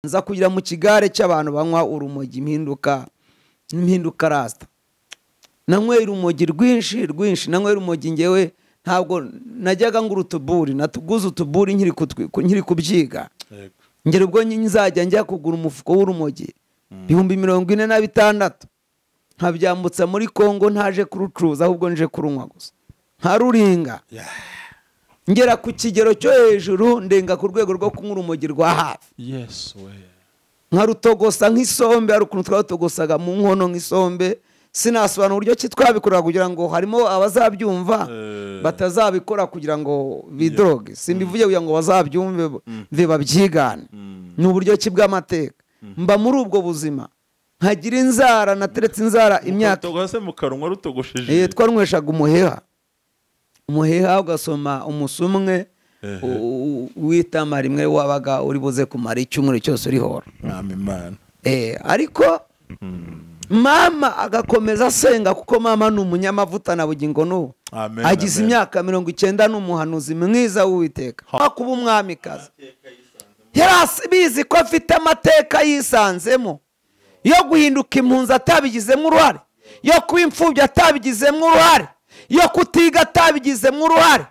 Nza kugira mu kigare cy'abantu banywa urumogi, impinduka rasta. Nanywera urumogi rwinshi rwinshi, nanywera urumogi ngewe ntabwo najyaga ngura utuburi, natuguze utuburi nkiri kubyiga. Ngera ubwo nzajya njya kugura umufuko w'urumogi 46,000 nkabyambutsa muri Kongo, ntaje kurucuruza ahubwo nje kurunywa gusa nkaruringa. Ngera ku kigero cyo hejuru, ndenga ku rwego rwo kunywa urumogi rwa hafi. Yes we. Nkarutogosa nk'isombe, hari ukuntu twatogosaga mu nkono nk'isombe. Sinasobanura uburyo ki twabikora kugira ngo harimo abazabyumva batazabikora kugira ngo bidroge. Simbivuye kugira ngo bazabyumve babyigane. Ni uburyo ki bw'amateka. Mba muri ubwo buzima nkagira inzara, nateretse inzara imyaka. Mukatogose mukarunywa rutogosheje. Twanyweshaga umuheha. Umuheha ugasoma umusumwe witama rimwe wabaga uri buze kumara icyumweru cyose uri hora. Mwami Imana. Ariko mama agakomeza asenga kuko mama ni umunyamavuta na bugingo n'ubu. Agize imyaka 90 n'umuhanuzi mwiza w'Uwiteka. Kuba umwamikazi. Yarabizi ko afite amateka yisanzemo yo guhinduka impunzi atabigizemo uruhare, yo kuba imfubyi atabigizemo uruhare, yo kutiga atabigizemo uruhare,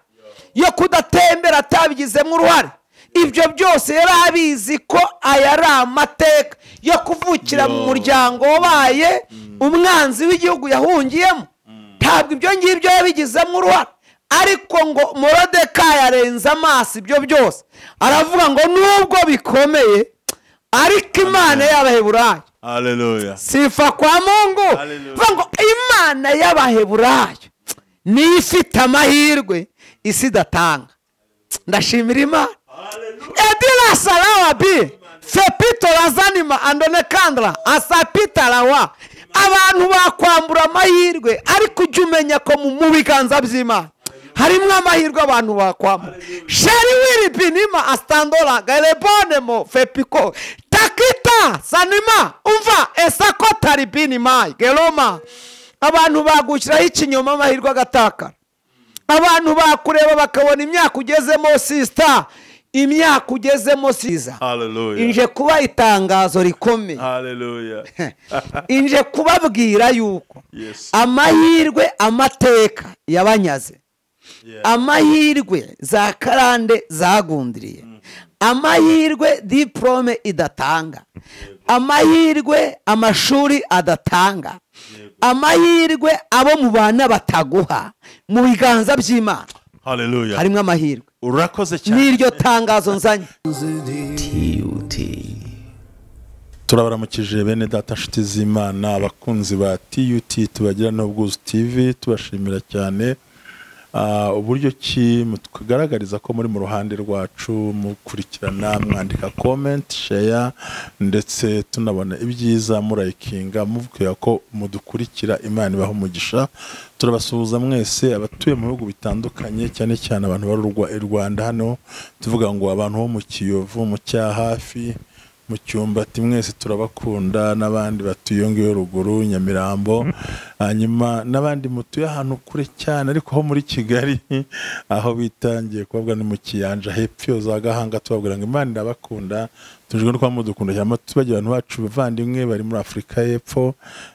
yo kudatembera atabigizemo uruhare. Ibyo byose yarabizi ko aya ari amateka yo kuvukira mu muryango wabaye umwanzi w'igihugu yahungiyemo. Ntabwo ibyo ngibyo yabigizemo uruhare, ariko ngo Morodekayi arenze amaso ibyo byose, aravuga ngo nubwo bikomeye ariko Imana y'Abaheburayo. Haleluya. Sifa kwa Mungu. Ngo Imana y'Abaheburayo niyo ifite amahirwe isi idatanga. Ndashimira Imana. Edila salawa bi fepito razanima andone kandra asapita lawa. Abantu bakwambura amahirwe, ariko ujye umenya ko mu biganza by'Imana harimo amahirwe abantu bakwambura. Sheri wiri binima astandola galebonemo fepiko takita sanima umva esakota ribinima geloma. Abantu bagushyiraho ikinyoma amahirwe agatakara. Abantu bakureba bakabona imyaka ugezemo sister, imyaka ugezemo siza. Haleluya. Inje kuba itangazo rikomeye. Haleluya. Inje kubabwira yuko amahirwe amateka yabanyaze, amahirwe za karande zagundiriye, amahirwe diplome idatanga, amahirwe amashuri adatanga, amahirwe abo mubana bataguha, mu biganza by'Imana. Haleluya. Harimo amahirwe. Urakoze cyane. N'iryo tangazo nzanye. TUT. Turabaramukije bene data nshuti z'Imana, abakunzi ba TUT tubagira n'ubwuzu TV, tubashimira cyane uburyo ki mutugaragariza ko muri mu ruhande rwacu, mukurikirana, mwandika comment, share, ndetse tunabona ibyiza murayikinga, muvuga ko mudukurikira. Imana ibaha umugisha. Turabasuhuza mwese abatuye mu bihugu bitandukanye, cyane cyane abantu bari i Rwanda hano, tuvuga ngo abantu bo mu Kiyovu, mu Cyahafi, mu Cyumbati, mwese turabakunda, n'abandi batuye ngiyo ruguru Nyamirambo, hanyuma n'abandi mutuye ahantu kure cyane ariko ho muri Kigali aho bitangiye kubabwa ni mu Kiyanja hepfo za Gahanga, tubabwira ngo Imana irabakunda. Tujwe no kwamudukunda cyane, tubagira abantu bacu bavandimwe bari muri Afrika y'Epfo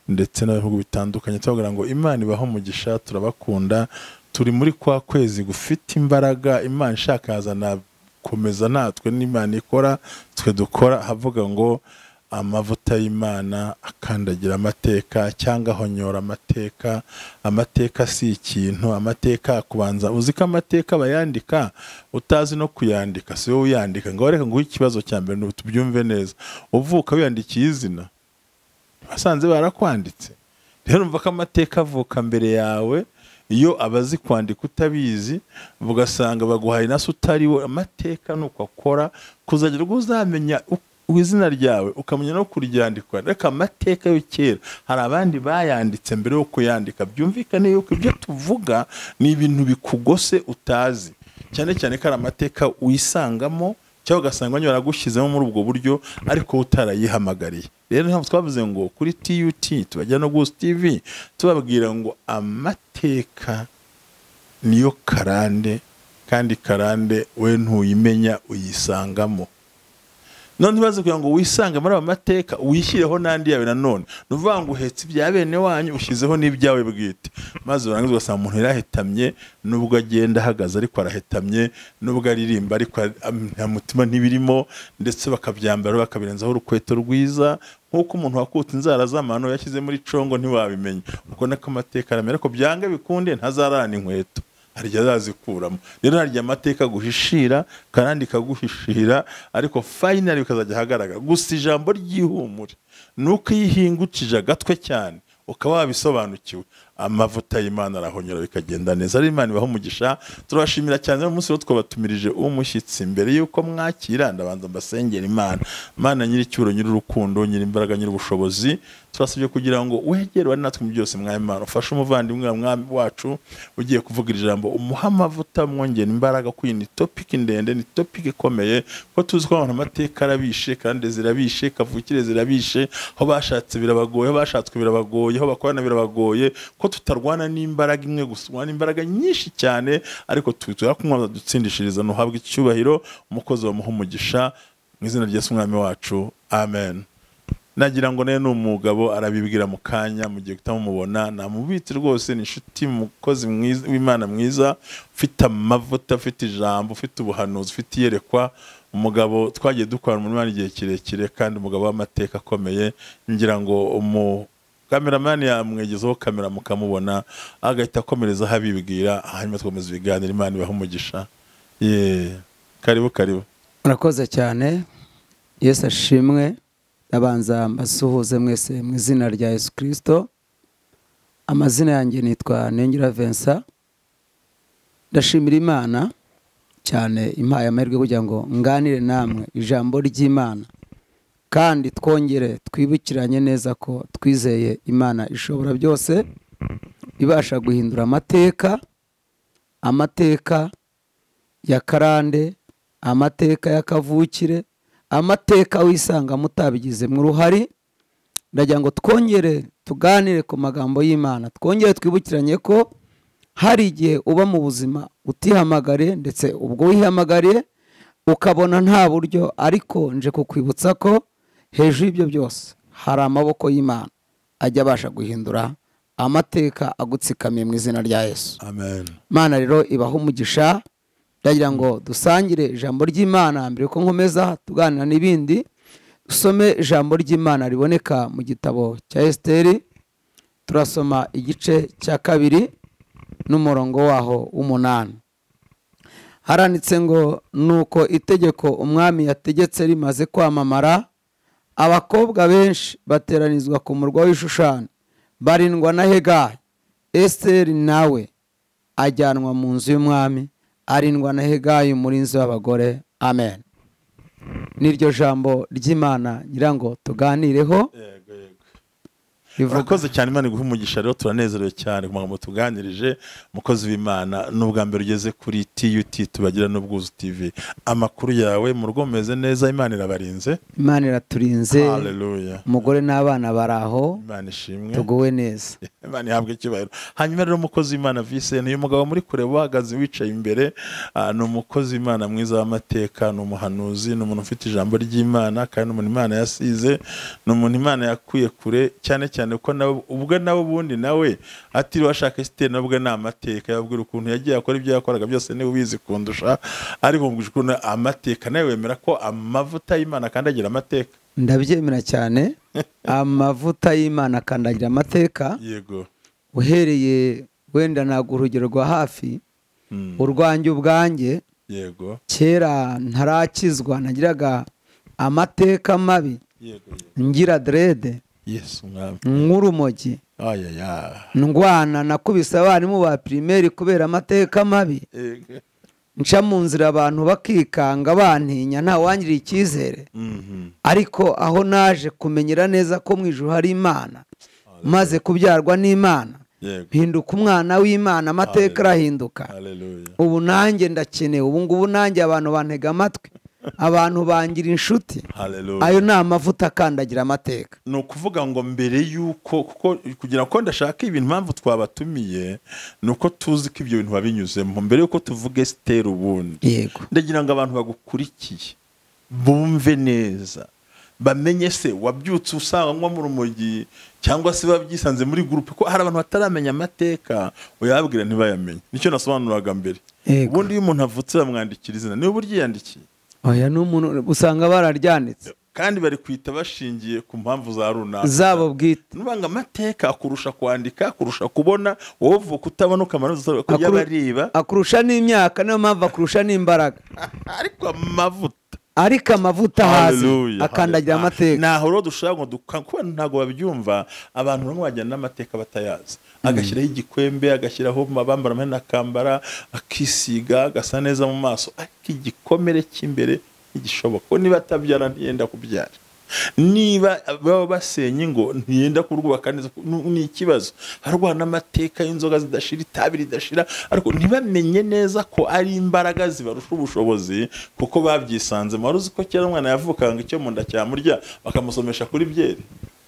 ndetse n'abihugu bitandukanye, tubabwira ngo Imana ibaho umugisha, turabakunda. Turi muri kwa kwezi gufite imbaraga Imana ishaka yazana komeza natwe n'Imana ikora twe dukora, havuga ngo amavuta y'Imana akandagira amateka cyangwa ahonyora amateka. Amateka si ikintu, amateka kubanza uzi ko amateka bayandika utazi no kuyandika, si wowe uyandika. Ngo reka nguhe ikibazo cya mbere tubyumve neza. Uvuka wiyandikiye izina, basanze barakwanditse. Rero umva ko amateka avuka mbere yawe, iyo abazi kwandika utabizi ugasanga baguhaye naso utariwe. Amateka nuko akora kuzagira ubwo uzamenya izina ryawe ukamenya no kuryandikwa. Reka amateka yo kera hari abandi bayanditse mbere yo kuyandika. Byumvikane yuko ibyo tuvuga ni ibintu bikugose utazi, cyane cyane ko ari amateka wisangamo cyangwa ugasanga baragushyizemo muri ubwo buryo ariko utarayihamagariye. Rero ntabwo twavuze ngo kuri TUT tubajya no Gusa TV tubabwira ngo amateka niyo karande, kandi karande we ntuyimenya uyisangamo. None ntibaze kugira ngo wisange muri ayo mateka, wishyireho n'andi yawe nanone. Ni ukuvuga ngo uhetse ibya bene wanyu, ushyizeho n'ibyawe bwite, maze urangiza ugasanga umuntu yarahetamye, nubwo agenda ahagaze ariko arahetamye, nubwo aririmba ariko nta mutima ntibirimo, ndetse bakabyambara bakabirenzaho urukweto rwiza, nk'uko umuntu wakutse inzara z'amano yashyize muri congo ntiwabimenya. Uko nako amateka aramera, ariko byange bikunde ntazarana inkweto, hari igihe azazikuramo. Rero hari igihe amateka aguhishira kandi kaguhishira, ariko finally bikazajya ahagaragara. Gusa ijambo ry'ihumure ni uko iyo ihingukije agatwe cyane ukaba wabisobanukiwe, amavuta y'Imana arahonyora bikagenda neza. Ari Imana ibaha umugisha. Turabashimira cyane. Umunsi wo twabatumirije umushyitsi. Mbere yuko mwakira ndabanza mbasengera Imana. Imana nyiri icyubahiro, nyiri urukundo, nyiri imbaraga, nyiri ubushobozi, turasabye kugira ngo wegere natwe mu byose. Mwami Imana, ufashe umuvandimwe mwami wacu ugiye kuvuga ijambo, umuha amavuta, mwongera imbaraga. Ko iyi ni topic ndende, ni topic ikomeye, ko tuzi ko abantu amateka arabishe kandi zirabishe, kavukire zirabishe, aho bashatse birabagoye, aho bashatswe birabagoye, aho bakorana birabagoye, ko tutarwana n'imbaraga imwe gusa, turwana n'imbaraga nyinshi cyane, ariko turakumwa dutsindishiriza. Nuhabwa icyubahiro, umukozi wamuha umugisha mu izina rya Yesu umwami wacu, amen. Nagira ngo nawe ni umugabo arabibwira mu kanya, mugiye kutamubona namubitse rwose. Ni inshuti, umukozi mwiza w'Imana mwiza, ufite amavuta, ufite ijambo, ufite ubuhanuzi, ufite iyerekwa. Umugabo twagiye dukorana mu Imana igihe kirekire, kandi umugabo w'amateka akomeye. Ngira ngo kameramani yamwegezeho kamera mukamubona, agahita akomereza aho abibwira, hanyuma tukomeza ibiganiro. Imana ibahe umugisha. Karibu karibu. Murakoze cyane. Yesu ashimwe. Ndabanza mbasuhuze mwese mu izina rya Yesu Kristo. Amazina yanjye nitwa Niyongira Vincent. Ndashimira Imana cyane impaye amahirwe kugira ngo nganire namwe ijambo ry'Imana, kandi twongere twibukiranye neza ko twizeye Imana ishobora byose, ibasha guhindura amateka, amateka ya karande, amateka ya kavukire, amateka wisanga mutabigizemo uruhari. Ndagira ngo twongere tuganire ku magambo y'Imana, twongere twibukiranye ko hari igihe uba mu buzima utihamagare, ndetse ubwo wihamagariye ukabona nta buryo, ariko nje kukwibutsa ko hejuru y'ibyo byose hari amaboko y'Imana ajya abasha guhindura amateka agutsikamiye mu izina rya Yesu. Amen. Imana rero ibaha umugisha. Ndagira ngo dusangire ijambo ry'Imana mbere ko nkomeza tuganira n'ibindi. Dusome ijambo ry'Imana riboneka mu gitabo cya Esiteri, turasoma igice cya 2 n'umurongo waho w'8. Haranditse ngo nuko itegeko umwami yategetse rimaze kwamamara, abakobwa benshi bateranizwa ku murwa w'Ishushani, barindwa na Hegayi. Esiteri nawe ajyanwa mu nzu y'umwami, arindwa na Hegayi umurinzi w'abagore. Amen. Niryo jambo ry'Imana ngira ngo tuganireho. Urakoze cyane, Imana iguhe umugisha. Rero turanezerewe cyane ku magambo tuganirije. Mukozi w'Imana, n'ubwa mbere ugeze kuri TUT tubagira n'ubwuzu TV, amakuru yawe mu rugo meze neza? Imana irabarinze. Imana iraturinze. Haleluya. Umugore n'abana baraho. Imana ishimwe, tuguwe neza. Imana ihabwe icyubahiro. Hanyuma rero umukozi w'Imana Vincent, uyu mugabo muri kureba uhagaze wicaye imbere, ni umukozi w'Imana mwiza w'amateka, ni umuhanuzi, ni umuntu ufite ijambo ry'Imana, kandi ni umuntu Imana yasize, ni umuntu Imana yakuye kure cyane cyane ko ubwo nawe ubundi nawe atiri washaka Esiteri, nabwo ni amateka yabwira ukuntu yagiye akora ibyo yakoraga byose, niwe ubizi kundusha, ariko ukuntu amateka nawe wemera ko amavuta y'Imana akandagira amateka. Ndabyemera cyane. Amavuta y'Imana akandagira amateka. Yego. Uhereye wenda ntabwo urugero rwa hafi, urwanjye ubwanjye. Yego. Kera ntarakizwa nagiraga amateka mabi. Yego. Ngira dread. Yesu mwami. Nk'urumogi. Ndwana nakubise abarimu ba primaire kubera amateka mabi. Nca mu nzira abantu bakikanga bantinya, nta wangiriye icyizere. Ariko aho naje kumenyera neza ko mu ijuru hari Imana, maze kubyarwa n'Imana, mpinduka umwana w'Imana, amateka arahinduka. Ubu nanjye ndakeneye, ubu ngubu nanjye abantu bantega amatwi, abantu bangira inshuti. Ayo ni amavuta akandagira amateka. Ni ukuvuga ngo mbere yuko, kuko kugira ngo ndashaka ibintu impamvu twabatumiye ni uko tuzi ko ibyo bintu babinyuzemo, mbere yuko tuvuge Esiteri ubundi. Yego. Ndagira ngo abantu bagukurikiye Bumve neza, bamenye se wabyutse usanga mu rumogi cyangwa se babyisanze muri groupe, ko hari abantu bataramenya amateka uyababwira ntibayamenye. Nicyo nasobanuraga mbere. Ubundi iyo umuntu avutse bamwandikira izina, niba uryiyandikiye. Oya, n'umuntu usanga bararyanditse kandi bari kwita bashingiye ku mpamvu za runaka zabo bwite. Nubanga amateka akurusha kwandika, akurusha kubona, wowe uvuka utabona ukamara ko yabareba, akurusha n'imyaka, niyo mpamvu akurusha n'imbaraga. Ariko amavuta hazi akandagira amateka. Naho rero dushaka ngo kuba ntago babyumva, abantu bamwe bajyana n'amateka batayazi. Agashyiraho igikwembe, agashyiraho amabambara amwe n'akambara, akisiga agasa neza mu maso, ariko igikomere cy'imbere igishoboka ko niba atabyara ntiyenda kubyara, niba baba basenye ngo ntiyenda kurwubaka neza, ni ikibazo. Harwana n'amateka y'inzoga zidashira, itabi ridashira, ariko ntibamenye neza ko ari imbaraga zibarusha ubushobozi kuko babyisanze. Wari uzi ko kera umwana yavukaga icyo mu nda cyamurya bakamusomesha kuri byeri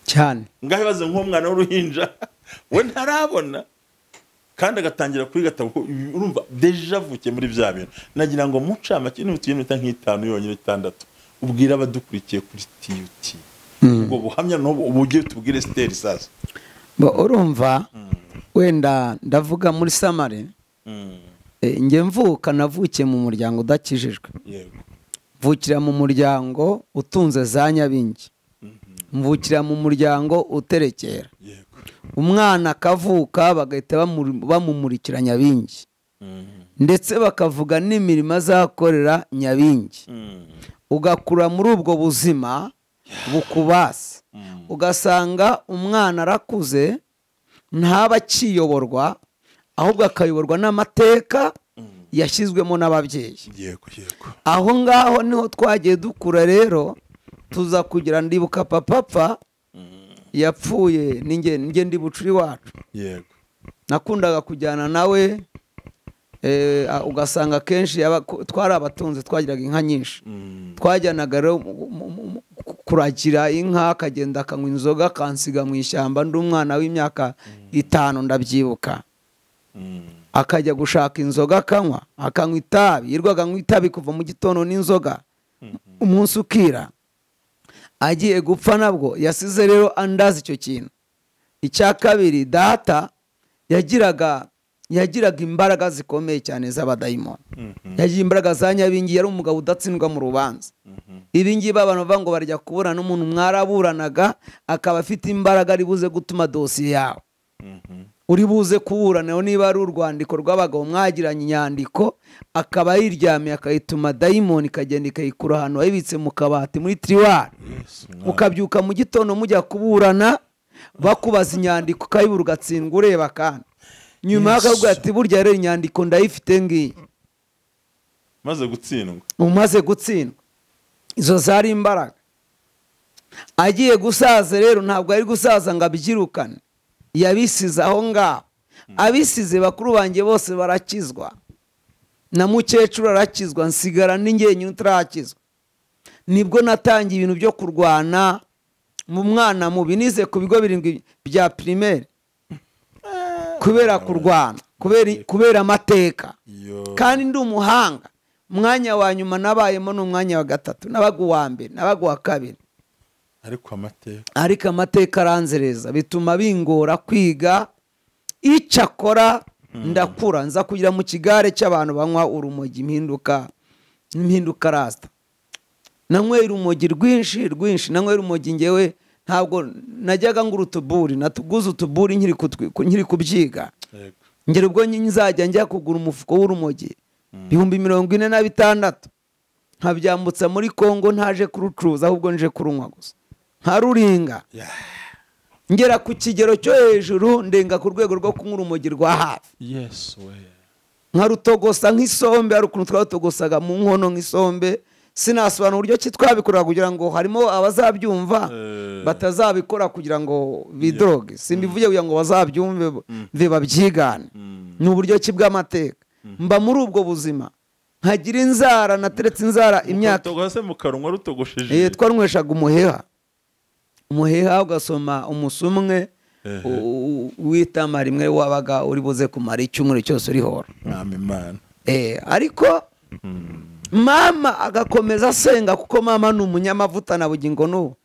cyane, ngaho ibaze nk'umwana w'uruhinja we ntarabona kandi agatangira kuri gatabo, urumva deja avukiye muri bya bintu. Nagira ngo mucamake n'utuye nk'itanu yonyine itandatu ubwira abadukurikiye kuri TUT ubwo buhamya n'ubu ubugiye tubwire Esther sasa. Bo urumva wenda ndavuga muri Samari, nge mvuka navukiye mu muryango udakijijwe. Yego. Mvukira mu muryango utunze za nyabingi. Mvukira mu muryango uterekera. Yego. Umwana akavuka bagahita bamumurikira nyabingi, ndetse bakavuga n'imirimo azakorera nyabingi. Ugakura muri ubwo buzima bukubase, ugasanga umwana arakuze ntaba akiyoborwa, ahubwo akayoborwa n'amateka yashyizwemo n'ababyeyi. Yego yego. Aho ngaho niho twagiye dukura rero, tuza kugira ndibuka papa yapfuye ninge ndi bucuri wacu. Yego. Nakundaga kujyana nawe, ugasanga kenshi twari abatunze, twagiraga inka nyinshi. Twajyanaga rero kuragira inka, akagenda akanywa inzoga akansiga mu ishyamba, ndi umwana w'imyaka 5 ndabyibuka. Akajya gushaka inzoga akanywa, akanywa itabi, yirwaga anywa itabi kuva mu gitondo n'inzoga umunsi ukira. Agiye gupfa nabwo yasize rero andazi icyo kintu. Icya kabiri, data yagiraga imbaraga zikomeye cyane z'abadayimoni. Yagira imbaraga za nyabingi, yari umugabo udatsindwa mu rubanza. Ibi ngibi abantu bavuga ngo barya kuburana n'umuntu mwaraburanaga akaba afite imbaraga ari buze gutuma dosiye yawe. Uri buze kuburana niba ari urwandiko rw'abagabo mwagiranye inyandiko, akaba yiryamiye akayituma dayimoni ikagenda ikayikura ahantu wayibitse mu kabati muri tiruwari. Ukabyuka mu gitondo mujya kuburana bakubaza inyandiko ukayibura ugatsindwa ureba kandi. Nyuma akavuga ati burya rero inyandiko ndayifite ngiyi. Maze gutsindwa. Umaze gutsindwa. Izo zari imbaraga. Agiye gusaza rero ntabwo ari gusaza ngo abyirukane. Yabisize aho ngaho. Abisize bakuru banjye bose barakizwa. Na mukecuru arakizwa, nsigara n'ingenye utarakizwa. Nibwo natangiye ibintu byo kurwana mu mwana mubi, nize ku bigo 7 bya primaire. Kubera kurwana, kubera amateka. Kandi ndi umuhanga. Umwanya wa nyuma nabayemo n'umwanya wa 3, nabaga uwa mbere, nabaga uwa 2. Ariko amateka aranzereza, bituma bingora kwiga. Icyakora ndakura nza kugira mu kigare cy'abantu banywa urumogi, impinduka rasta. Nanywera urumogi rwinshi rwinshi, nanywera urumogi ngewe ntabwo najyaga ngura utuburi, natuguze utuburi nkiri kubyiga. Ngera ubwo nzajya njya kugura umufuko w'urumogi 46,000, nkabyambutsa muri Kongo ntaje kurucuruza ahubwo nje kurunywa gusa, nkaruringa. Ngera ku kigero cyo hejuru, ndenga ku rwego rwo kunywa urumogi rwa hafi. Yes we. Nkarutogosa nk'isombe, ari ukuntu twarutogosaga mu nkono nk'isombe. Sinasobanura uburyo ki twabikora kugira ngo harimo abazabyumva batazabikora kugira ngo bidroge. Simbivuye kugira ngo bazabyumve babyigane. Ni uburyo ki bw'amateka. Mba muri ubwo buzima nkagira inzara, nateretse inzara imyaka. Mukatogose mukarunwa rutogosheje. Twanyweshaga umuheha. Umuheha ugasoma umusumwe witama rimwe wabaga uri buze kumara icyumweru cyose uri hora. Mwami Imana. Ariko Mama agakomeza asenga kuko mama ni umunyamavuta na bugingo n'ubu.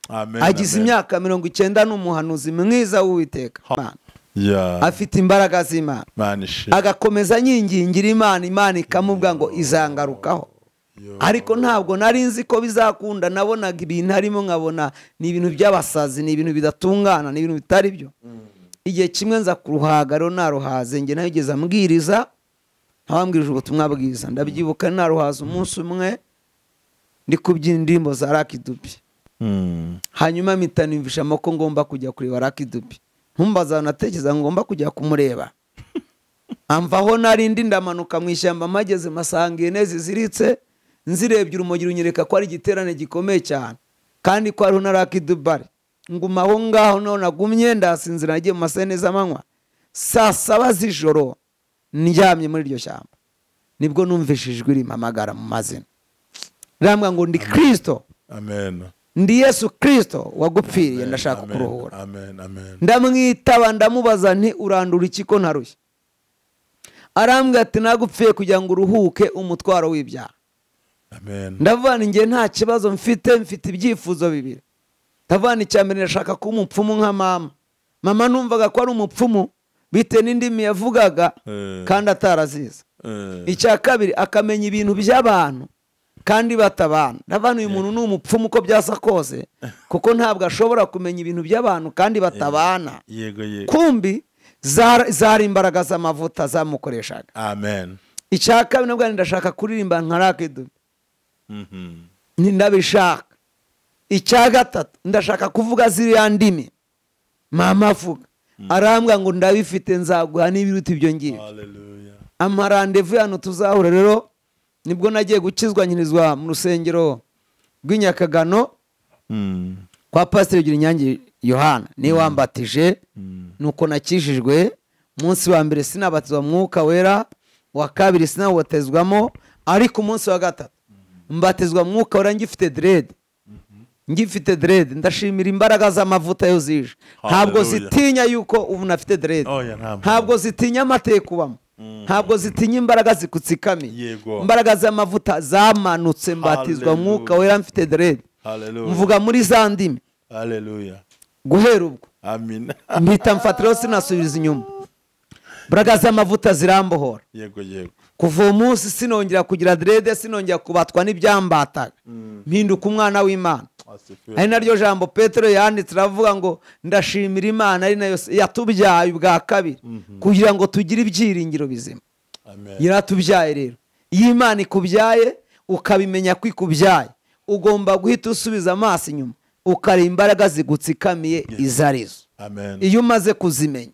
Agize imyaka 90 n'umuhanuzi mwiza w'Uwiteka. Afite imbaraga z'Imana. Agakomeza anyingingira Imana, Imana ikamubwira ngo izangarukaho. Ariko ntabwo nari nzi ko bizakunda, nabonaga ibintu harimo nkabona ni ibintu by'abasazi, ni ibintu bidatungana, ni ibintu bitari byo. Igihe kimwe nza kuruhaga rero naruhaze, njye nayigeze ambwiriza, ntawambwirije ubutumwa bwiza. Ndabyibuka naruhaze umunsi umwe ndi kubyina indirimbo za Lucky Dube. Hanyuma mpita nimvisha ko ngomba kujya kureba Lucky Dube. Ntumbaza natekereza ngomba kujya kumureba. Amvaho narindi ndamanuka mu ishyamba, mageze masanga ihene ziziritse, nzirebye urumogi runyereka ko ari igiterane gikomeye cyane kandi ko ari na Lucky Dube. Nguma aho ngaho none nagumye ndasinzira, nagiye mu masaha z'amanywa saa 7 z'ijoro ndyamye muri iryo shyamba, nibwo numvise ijwi rimpamagara mu mazina rambwa ngo ndi Kristo. Amen. Ndi Yesu Kristo wagupfiriye, ndashaka kuruhura. Amen, amen. Ndamwitaba ndamubaza nti urandura iki ko ntarushye? Arambwira ati nagupfiye kugira ngo uruhuke umutwaro w'ibyaha. Amen. Ndavuga nti nta kibazo mfite, mfite ibyifuzo bibiri. Ndavuga nti icya mbere ndashaka kuba umupfumu nka mama. Mama numvaga ko ari umupfumu bitewe n'indimi yavugaga kandi ataraziza. Icya kabiri akamenya ibintu by'abantu kandi batabana. Ndavuga uyu muntu ni umupfumu uko byasa kose, kuko ntabwo ashobora kumenya ibintu by'abantu kandi batabana. Yego yego. Kumbi zari imbaraga z'amavuta zamukoreshaga. Amen. Icya kabiri nabwo ndashaka kuririmba nka Lucky Dube. Ndabishaka. Icya gatatu ndashaka kuvuga ziriya ndimi mama avuga. Arambwa ngo ndabifite nzaguha n'ibiruta ibyo ngibyo. Hallelujah. Amarandevu yano tuzahura rero, nibwo nagiye gukizwa nyirizwa mu rusengero rw'Inyakagano kwa Pastor Girinyange Yohana, ni wambatije. Nuko nakijijwe umunsi wa mbere sinabatizwa Mwuka Wera, wa kabiri sinabatizwamo, ariko umunsi wa gatatu mbatizwa Mwuka Wera ngifite dread. Ngifite dread, ndashimira imbaraga z'amavuta yo zije. Ntabwo zitinya yuko ubu nafite dread. Ntabwo zitinya amateka ubamo. Ntabwo zitinya imbaraga zikutsikamiye. Imbaraga z'amavuta zamanutse mbatizwa Mwuka Wera mfite dread. Mvuga muri za ndimi. Hallelujah. Guhera ubwo. Amen. Mpita mfatiraho sinasubiza inyuma. Imbaraga z'amavuta zirambohora. Yego yego. Kuva uwo munsi sinongera kugira dread, sinongera kubatwa n'ibyambataga. Mpinduka umwana w'Imana. Ari naryo jambo Petero yanditse aravuga ngo ndashimira Imana ari nayo yatubyaye ubwa kabiri kugira ngo tugire ibyiringiro bizima. Amen. Yaratubyaye rero. Iyo Imana ikubyaye ukabimenya ko ikubyaye, ugomba guhita usubiza amaso inyuma ukareba imbaraga zigutsikamiye izarizo. Amen. Iyo umaze kuzimenya,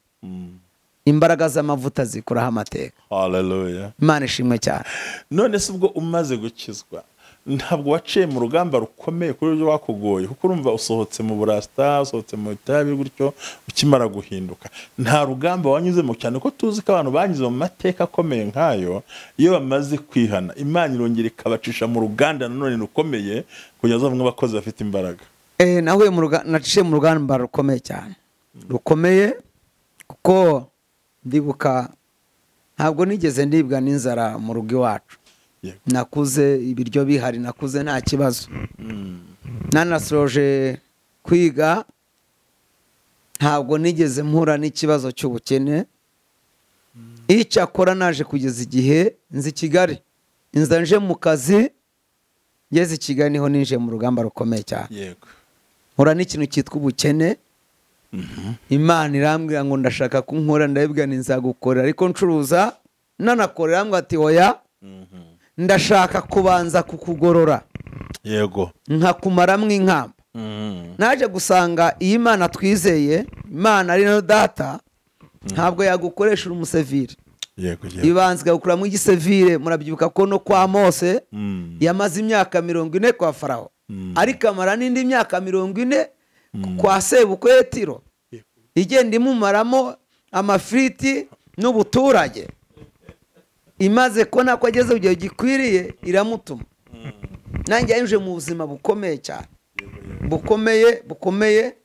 imbaraga z'amavuta zikuraho amateka. Hallelujah. Imana ishimwe cyane. None se ubwo umaze gukizwa ntabwo waciye mu rugamba rukomeye kuri ibyo wakugoye, kuko urumva usohotse mu burasta, usohotse mu itabi gutyo, ukimara guhinduka nta rugamba wanyuzemo cyane, ko tuzi ko abantu banyuze mu mateka akomeye nkayo iyo bamaze kwihana Imana irongera ikabacisha mu ruganda nanone rukomeye kugeza bamwe bakozi bafite imbaraga. Nahuye mu rugamba, naciye mu rugamba rukomeye cyane, rukomeye, kuko ndibuka ntabwo nigeze ndibwa n'inzara mu rugo iwacu. Nakuze ibiryo bihari, nakuze nta kibazo. Nanasoje kwiga ntabwo nigeze mpura n'ikibazo cy'ubukene. Icyakora naje kugeza igihe nzi Kigali, inza nje mu kazi, ngeze Kigali niho ninje mu rugamba rukomeye cyane. Yego. Mpura n'ikintu cyitwa ubukene. Imana irambwira ngo ndashaka kunkora, ndabibwira nti nzagukorera, ariko ncuruza nanakorera, irambwira ati oya, ndashaka kubanza kukugorora. Yego. Nkakumaramwo inkamba. Naje gusanga iyi Imana twizeye, Imana ari nayo data, ntabwo yagukoresha umusevire. Yego yego. Ibanza igakuramwo igisevire. Murabyibuka ko no kwa Mose yamaze imyaka 40 kwa Farawo, ariko amara n'indi myaka 40 kwa sebukwe Yetiro, igenda imumaramo amafiriti n'ubuturage. Imaze kubona ko ageze igihe gikwiriye iramutuma. Nanjye yinjiye mu buzima bukomeye cyane, bukomeye bukomeye,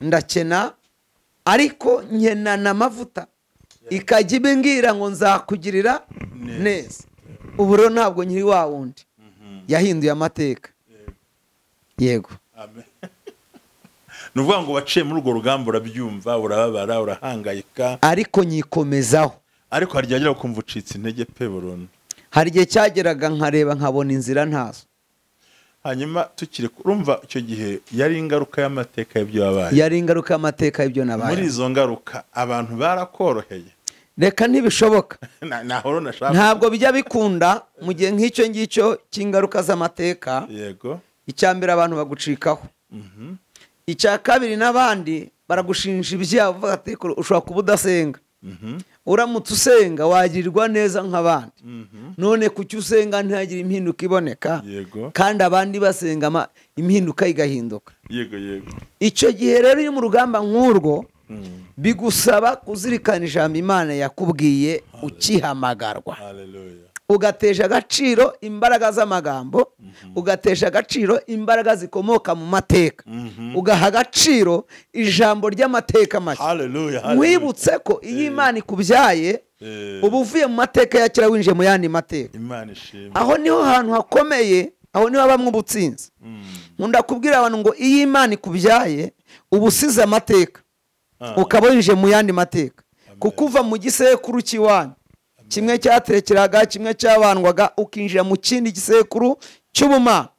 ndakena ariko nkenana amavuta, ikajya ibimbwira ngo nzakugirira neza. Ubu rero ntabwo nkiri wa wundi. Yahinduye amateka. Yego. Amen. Nuvuga ngo waciye muri urwo rugamba urabyumva, urababara, urahangayika, ariko nyikomezaho. Ariko hari igihe kumva ucitse intege pe burundu. Hari igihe cyageraga nkareba nkabona inzira ntazo. Hanyuma tukiri urumva icyo gihe yari ingaruka y'amateka y'ibyo wabaye. Yari ingaruka y'amateka y'ibyo nabaye. Muri izo ngaruka abantu barakoroheye. Reka ntibishoboka. Ntabwo bijya bikunda mu gihe nk'icyo ngicyo cy'ingaruka z'amateka. Yego. Icya mbere abantu bagucikaho. Icya kabiri n'abandi baragushinja ibyaha bavuga ati ushobora kuba udasenga. Uramutse usenga wagirirwa neza nk'abandi. None kuki usenga ntihagire impinduka iboneka? Kandi abandi basenga impinduka igahinduka. Yego yego. Icyo gihe rero uri mu rugamba nk'urwo bigusaba kuzirikana ijambo Imana yakubwiye ukihamagarwa. Ugatesha agaciro imbaraga z'amagambo, ugatesha agaciro imbaraga zikomoka mu mateka, ugaha agaciro ijambo ry'amateka make. Wibutse ko iyo Imana ikubyaye uba uvuye mu mateka ya kera winjiye mu yandi mateka. Aho niho hantu hakomeye, aho niho habamwo ubutsinzi. Nkunda kubwira abantu ngo iyo Imana ikubyaye uba usize amateka, ukaba winjiye mu yandi mateka. Kuko uva mu gisekuru cy'iwanyu kimwe cyaterekeraga, kimwe cyabandwaga, ukinjira mu kindi gisekuru cy'ubumana.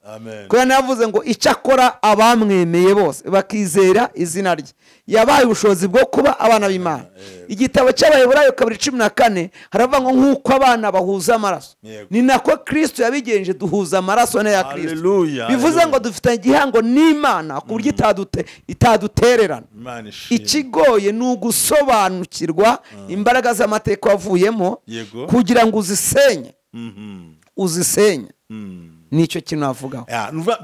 Kuko navuze ngo icyakora abamwemeye bose bakizera izina rye yabaye ubushobozi bwo kuba abana b'Imana. Igitabo cy'Abaheburayo 2:14 haravuga ngo nk'uko abana bahuza amaraso ni nako Kristo yabigenje duhuza amaraso n'aya Kristo. Bivuze ngo dufite igihango n'Imana ku buryo itadutererana. Ikigoye ni ugusobanukirwa imbaraga z'amateka wavuyemo kugira ngo uzisenye. Uzisenye. Nicyo kintu navugaho.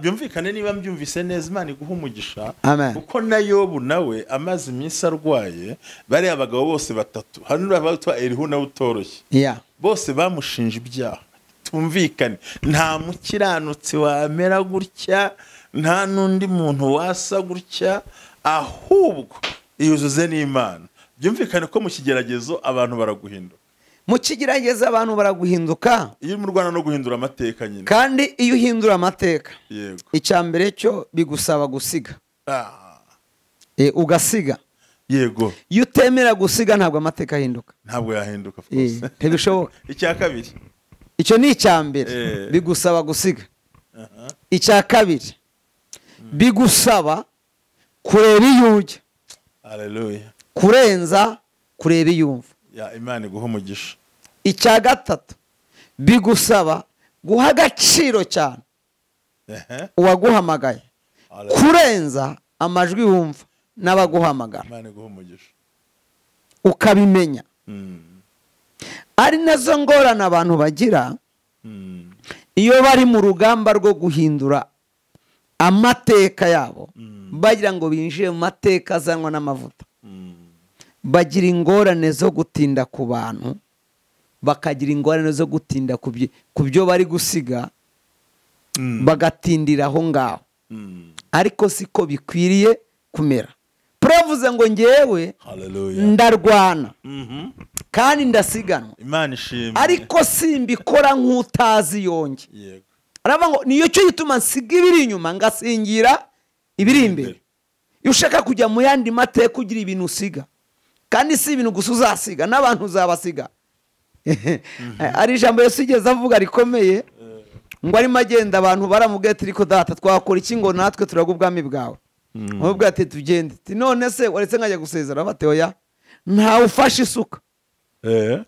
Byumvikane niba mbyumvise neza, Imana iguha umugisha. Kuko na Yobu nawe amaze iminsi arwaye, bari abagabo bose batatu, hano abatwa Elihu nawe utoroshye, bose bamushinja ibyaha. Tumvikane, nta mukiranutsi wamera gutya, nta n'undi muntu wasa gutya, ahubwo iyuzuze n'Imana. Byumvikane ko mu kigeragezo abantu baraguhinduka. Mu kigerageza abantu baraguhinduka. Iyo mu Rwanda no guhindura amateka nyine. Kandi iyo uhindura amateka, yego, icya mbere cyo bigusaba gusiga. Ugasiga. Yego. Iyo utemera gusiga ntabwo amateka ahinduka. Ntabwo yahinduka of course. Ntibishoboka. Icya kabiri. Icyo ni icya mbere. Bigusaba gusiga. Icya kabiri bigusaba kureba iyo ujya. Hallelujah. Kurenza kureba iyo umva. Ya Imana iguha umugisha. Icya gatatu bigusaba guha agaciro cyane uwaguhamagaye kurenza amajwi wumva n'abaguhamagara. Imana iguha umugisha. Ukabimenya. Ari nazo ngorane abantu bagira iyo bari mu rugamba rwo guhindura amateka yabo, bagira ngo binjire mu mateka azanwa n'amavuta. Bagira ingorane zo gutinda ku bantu, bakagira ingorane zo gutinda ku byo bari gusiga, bagatindira aho ngaho. Ariko siko bikwiriye kumera. Puravuze ngo ngewe ndarwana kandi ndasiganwa, ariko simbikora nk'utazi yonge. Aravuga ngo niyo cyo gituma nsiga ibiri inyuma ngasingira ibiri imbere. Iyo ushaka kujya mu yandi mateka ugira ibintu usiga, kandi si ibintu gusa uzasiga n'abantu uzabasiga. Ari ijambo Yesu yigeze avuga rikomeye, ngo arimo agenda abantu baramubwira ati ariko data twakora iki ngo natwe turaga ubwami bwawe? Amubwira ati tugende. Ati none se waretse nkajya gusezera? Bati oya, ntawe ufashe isuka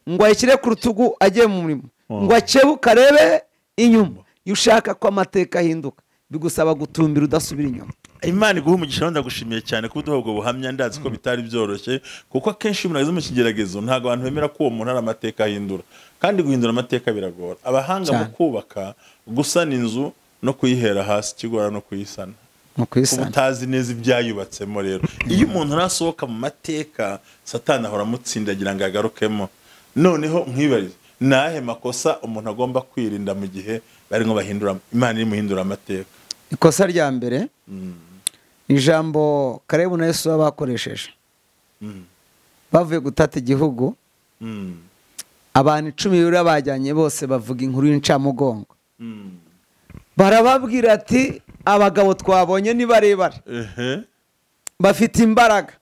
ngo ayishyire ku rutugu agiye mu murimo, ngo akebuke arebe inyuma. Iyo ushaka ko amateka ahinduka bigusaba gutumbira udasubira inyuma. Imana iguha umugisha, ndagushimiye cyane kuba uduha ubwo buhamya. Ndazi ko bitari byoroshye, kuko akenshi umuntu ageze mu kigeragezo ntabwo abantu bemera ko uwo muntu ari amateka ahindura, kandi guhindura amateka biragora. Abahanga mu kubaka, gusana inzu no kuyihera hasi kigora no kuyisana, kuba utazi neza ibyayubatsemo. Rero iyo umuntu arasohoka mu mateka, Satani ahora amutsindagira ngo agarukemo. Noneho nkwibarize, nahe makosa umuntu agomba kwirinda mu gihe barimo bahindura, Imana iri muhindura amateka? Ikosa rya mbere, ijambo Kalebu na Yesu bakoresheje bavuye gutata igihugu, abantu 10 bajyanye bose bavuga inkuru y'incamugongo. Barababwira ati abagabo twabonye ni barebare, bafite imbaraga,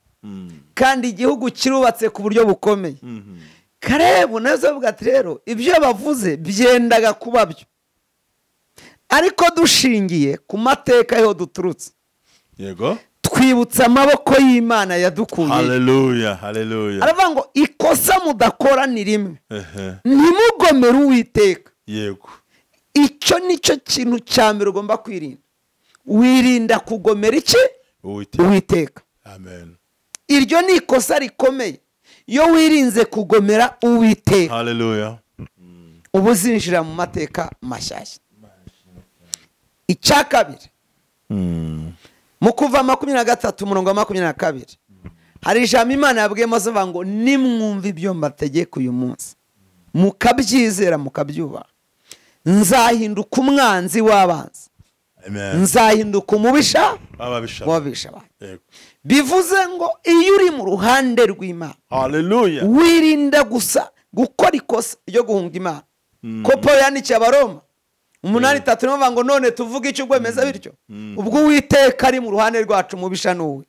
kandi igihugu kirubatse ku buryo bukomeye. Karebu nazo avuga ati rero ibyo bavuze byendaga kuba byo, ariko dushingiye ku mateka yo duturutse, yego, twibutsa amaboko y'Imana yadukuye. Haleluya, haleluya. Aravuga ngo ikosa mudakora ni rimwe, ntimugomere Uwiteka. Yego, icyo nicyo kintu cya mbere ugomba kwirinda. Wirinda kugomera iki? Uwiteka. Amen. Iryo ni ikosa rikomeye iyo wirinze kugomera Uwiteka. Haleluya. Ubu uzinjira mu mateka mashyashya. Icya kabiri, mu Kuva 23 umurongo wa 22, hari ijambo Imana yabwiye Mose avuga ngo nimwumva ibyo mbategeka uyu munsi, mukabyizera mukabyubaha, nzahinduka umwanzi w'abanzi, nzahinduka umubisha w'ababisha. Bivuze ngo iyo uri mu ruhande rw'Imana, haleluya, wirinda gusa gukora ikosa ryo guhunga Imana. Ko Paul yandikiye Abaroma 8:3 bavuga ngo none tuvuge icyo ugwemeza bityo, ubwo Uwiteka ari mu ruhande rwacu umubisha n'uwe.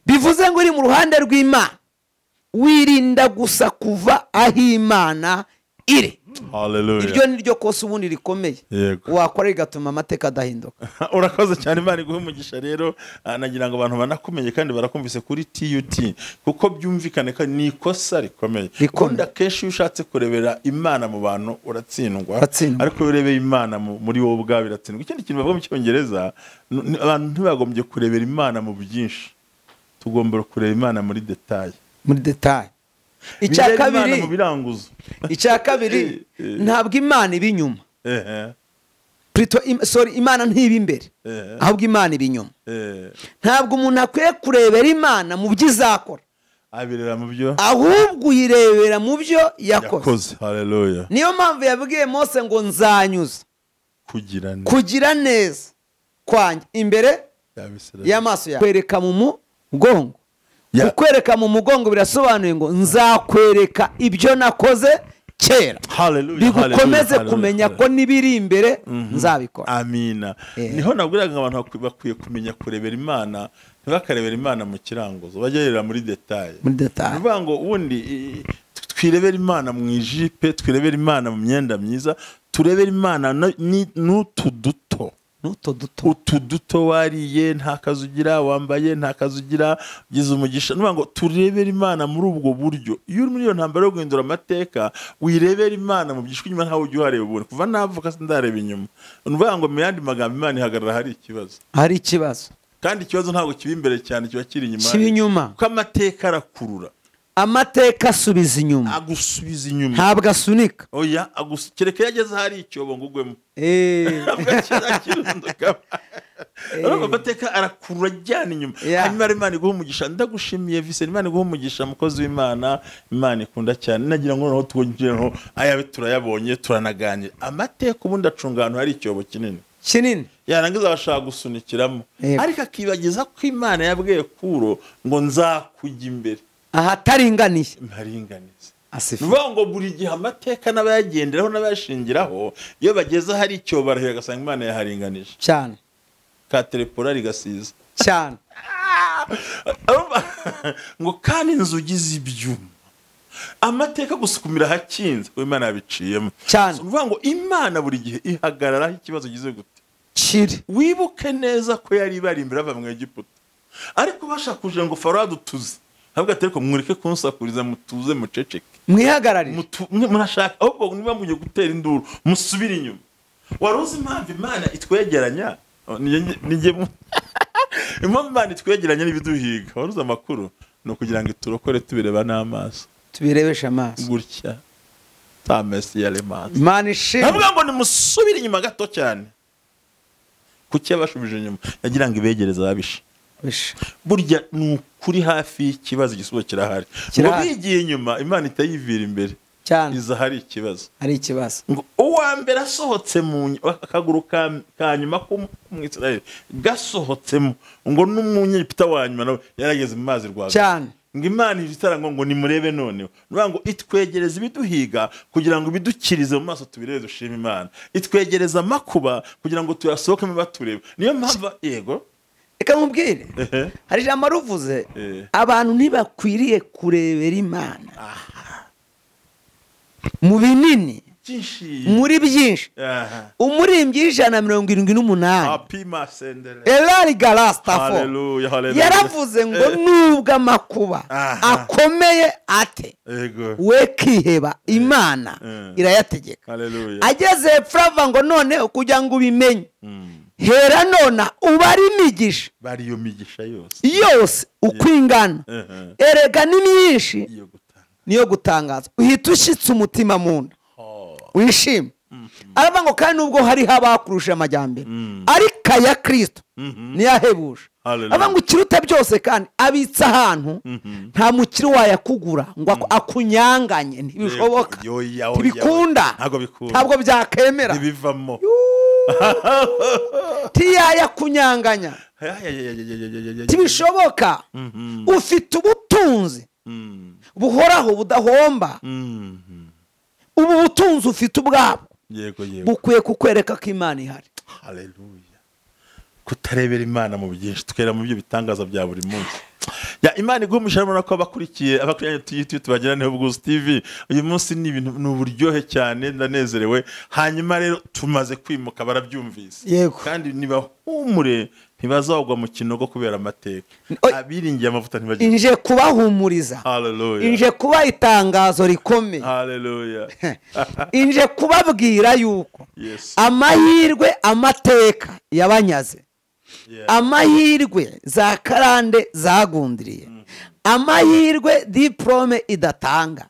Bivuze ngo uri mu ruhande rw'Imana, wirinda gusa kuva aho Imana iri. Haleluya. Iryo ni ryo kosa ubundi rikomeye wakora rigatuma amateka adahinduka. Urakoze cyane, Imana iguhe umugisha. Rero nagira ngo abantu banakumenye kandi barakumvise kuri TUT, kuko byumvikane ko ni ikosa rikomeye. Ubundi akenshi iyo ushatse kurebera Imana mu bantu uratsindwa, ariko iyo urebeye Imana muri wowe ubwawe iratsindwa. Ikindi kintu bavuga mu Cyongereza, abantu ntibagombye kurebera Imana mu byinshi, tugomba kureba Imana muri detail. Muri detail. Icya kabiri, ntabwo Imana iba inyuma. Sorry, Imana ntiba imbere, ahubwo Imana iba inyuma. Ntabwo umuntu akwiye kurebera Imana mu byo izakora, ahubwo uyirebera mu byo yakoze. Haleluya. Niyo mpamvu yabwiye Mose ngo nzanyuza kugira neza kwanjye imbere y'amaso yawe, kwereka mu mugongo. Kukwereka mu mugongo birasobanuye ngo nzakwereka ibyo nakoze kera, bigukomeze kumenya ko nibiri imbere nzabikora. Amina. Niho nabwiraga abantu bakwiye kumenya kurebera Imana, ntibakarebera Imana mu kirangozo, bajya muri detail. Muri detail. Bivuga ngo ubundi twirebera Imana mu ijipe, twirebera Imana mu myenda myiza, turebera Imana n'utu duto. Utu duto wariye nta kazi ugira, wambaye nta kazi ugira, ugize umugisha. Nuvuga ngo turebere Imana muri ubwo buryo. Iyo uri muri iyo ntambara yo guhindura amateka, wirebera Imana mu byishwe inyuma, ntawe ujya uhareba ubone. Kuva navuka sindareba inyuma. Nuvuga ngo mu yandi magambo Imana ihagarara hari ikibazo. Hari ikibazo. Kandi ikibazo ntabwo kiba imbere cyane, kiba kiri inyuma. Kiba inyuma. Kuko amateka arakurura. Amateka asubiza inyuma. Agusubiza inyuma. Ntabwo asunika. Oya, kereka yageze hari icyobo ngo ugwemo. Amateka arakurura ajyana inyuma. Hanyuma Imana iguhe umugisha. Ndagushimiye Vincent, Imana iguhe umugisha, mukozi w'Imana, Imana ikunda cyane. Nagira ngo noneho twongereho ayabe turayabonye, turanaganira. Amateka ubundi acunga ahantu hari icyobo kinini. Kinini. Yarangiza abashaka gusunikiramo. Ariko akibagiza ko Imana yabwiye Kuro ngo nzakujya imbere ahataringaniye. Mparinganiye. Nuvuga ngo buri gihe amateka n'abayagenderaho n'abayashingiraho, iyo bageze hari icyo barahira agasanga Imana yaharinganije cyane. Ka telepora rigasiza cyane. Ngo kandi inzugi z'ibyuma, amateka gusukumira hakinze, ko Imana yabiciyemo cyane. Nuvuga ngo Imana buri gihe ihagararaho ikibazo gize gute kiri. Wibuke neza ko yari bari imbere bava mu Egiputa, ariko bashakuje ngo Farawo adutuze. Ntabwo atari ko mureke kunsakuriza, mutuze muceceke, mwihagararire, murashaka ahubwo niba mugiye gutera induru musubire inyuma. Wari uzi impamvu Imana itwegeranya? Impamvu Imana itwegeranya n'ibiduhiga, wari uzi amakuru? Ni ukugira ngo iturokore tubireba n'amaso, tubirebeshe amaso gutya. Ta Mesi ya Lemans. Imana ishimwe. Ntabwo ngo nimusubire inyuma gato cyane. Kuki yabashubije inyuma? Yagira ngo ibegereze ababisha. Burya ni ukuri hafi y'ikibazo, igisubizo kirahari. Ngo bigiye inyuma Imana itayivira imbere cyane, iza hari ikibazo. Hari ikibazo. Ngo uwa mbere asohotse mu akaguru ka nyuma k'Umwisirayeli gasohotsemo, ngo n'umunyegiputa wa nyuma nawe yarageze mu mazi rwagati cyane. Ngo Imana itara ngo nimurebe noneho. Nuvuga ngo itwegereza ibiduhiga kugira ngo ibidukirize mu maso tubirebe dushima Imana. Itwegereza amakuba kugira ngo tuyasohokemo baturebe. Niyo mpamvu yego reka nkubwire, hari ijambo ruvuze abantu ntibakwiriye kurebera Imana mu binini muri byinshi. Umurimbyi 178 Elari Galastafo yaravuze ngo nubwo amakuba akomeye ate we kiheba Imana irayategeka. Ageze hepfo aravuga ngo none kugira ngo ubimenye hera nona ubari imigisha, bari iyo migisha yose uko ingana, erega ni myinshi niyo gutangaza, uhita ushyitse umutima mu nda wishime. Aravuga ngo kandi nubwo hariho abakurusha amajyambere ariko aya Kristo niyahebuje. Aravuga ngo ikiruta byose kandi abitse ahantu nta mukiri wayakugura ngo akunyanganye, ntibishoboka, ntibikunda, ntabwo byakemera, ntibivamo, tiyayakunyanganya, ntibishoboka. Ufite ubutunzi buhoraho budahomba. Ubu butunzi ufite ubwabwo bukwiye kukwereka ko Imana ihari. Haleluya. Kutarebera Imana mu byinshi, tukera mu byo bitangaza bya buri munsi. Ya Imana igumisha murabona ko abakurikiye YouTube tubagira niho Ubwuzu TV. Uyu munsi ni ibintu ni uburyohe cyane, ndanezerewe. Hanyuma rero tumaze kwimuka barabyumvise. Kandi nibahumure ntibazagwa mu kinogo kubera amateka. Abiringiye amavuta ntibagira. Inje kubahumuriza. Haleluya. Inje kuba itangazo rikomeye. Haleluya. Inje kubabwira yuko amahirwe amateka yabanyaze, amahirwe za karande zagundiriye, amahirwe diplome idatanga,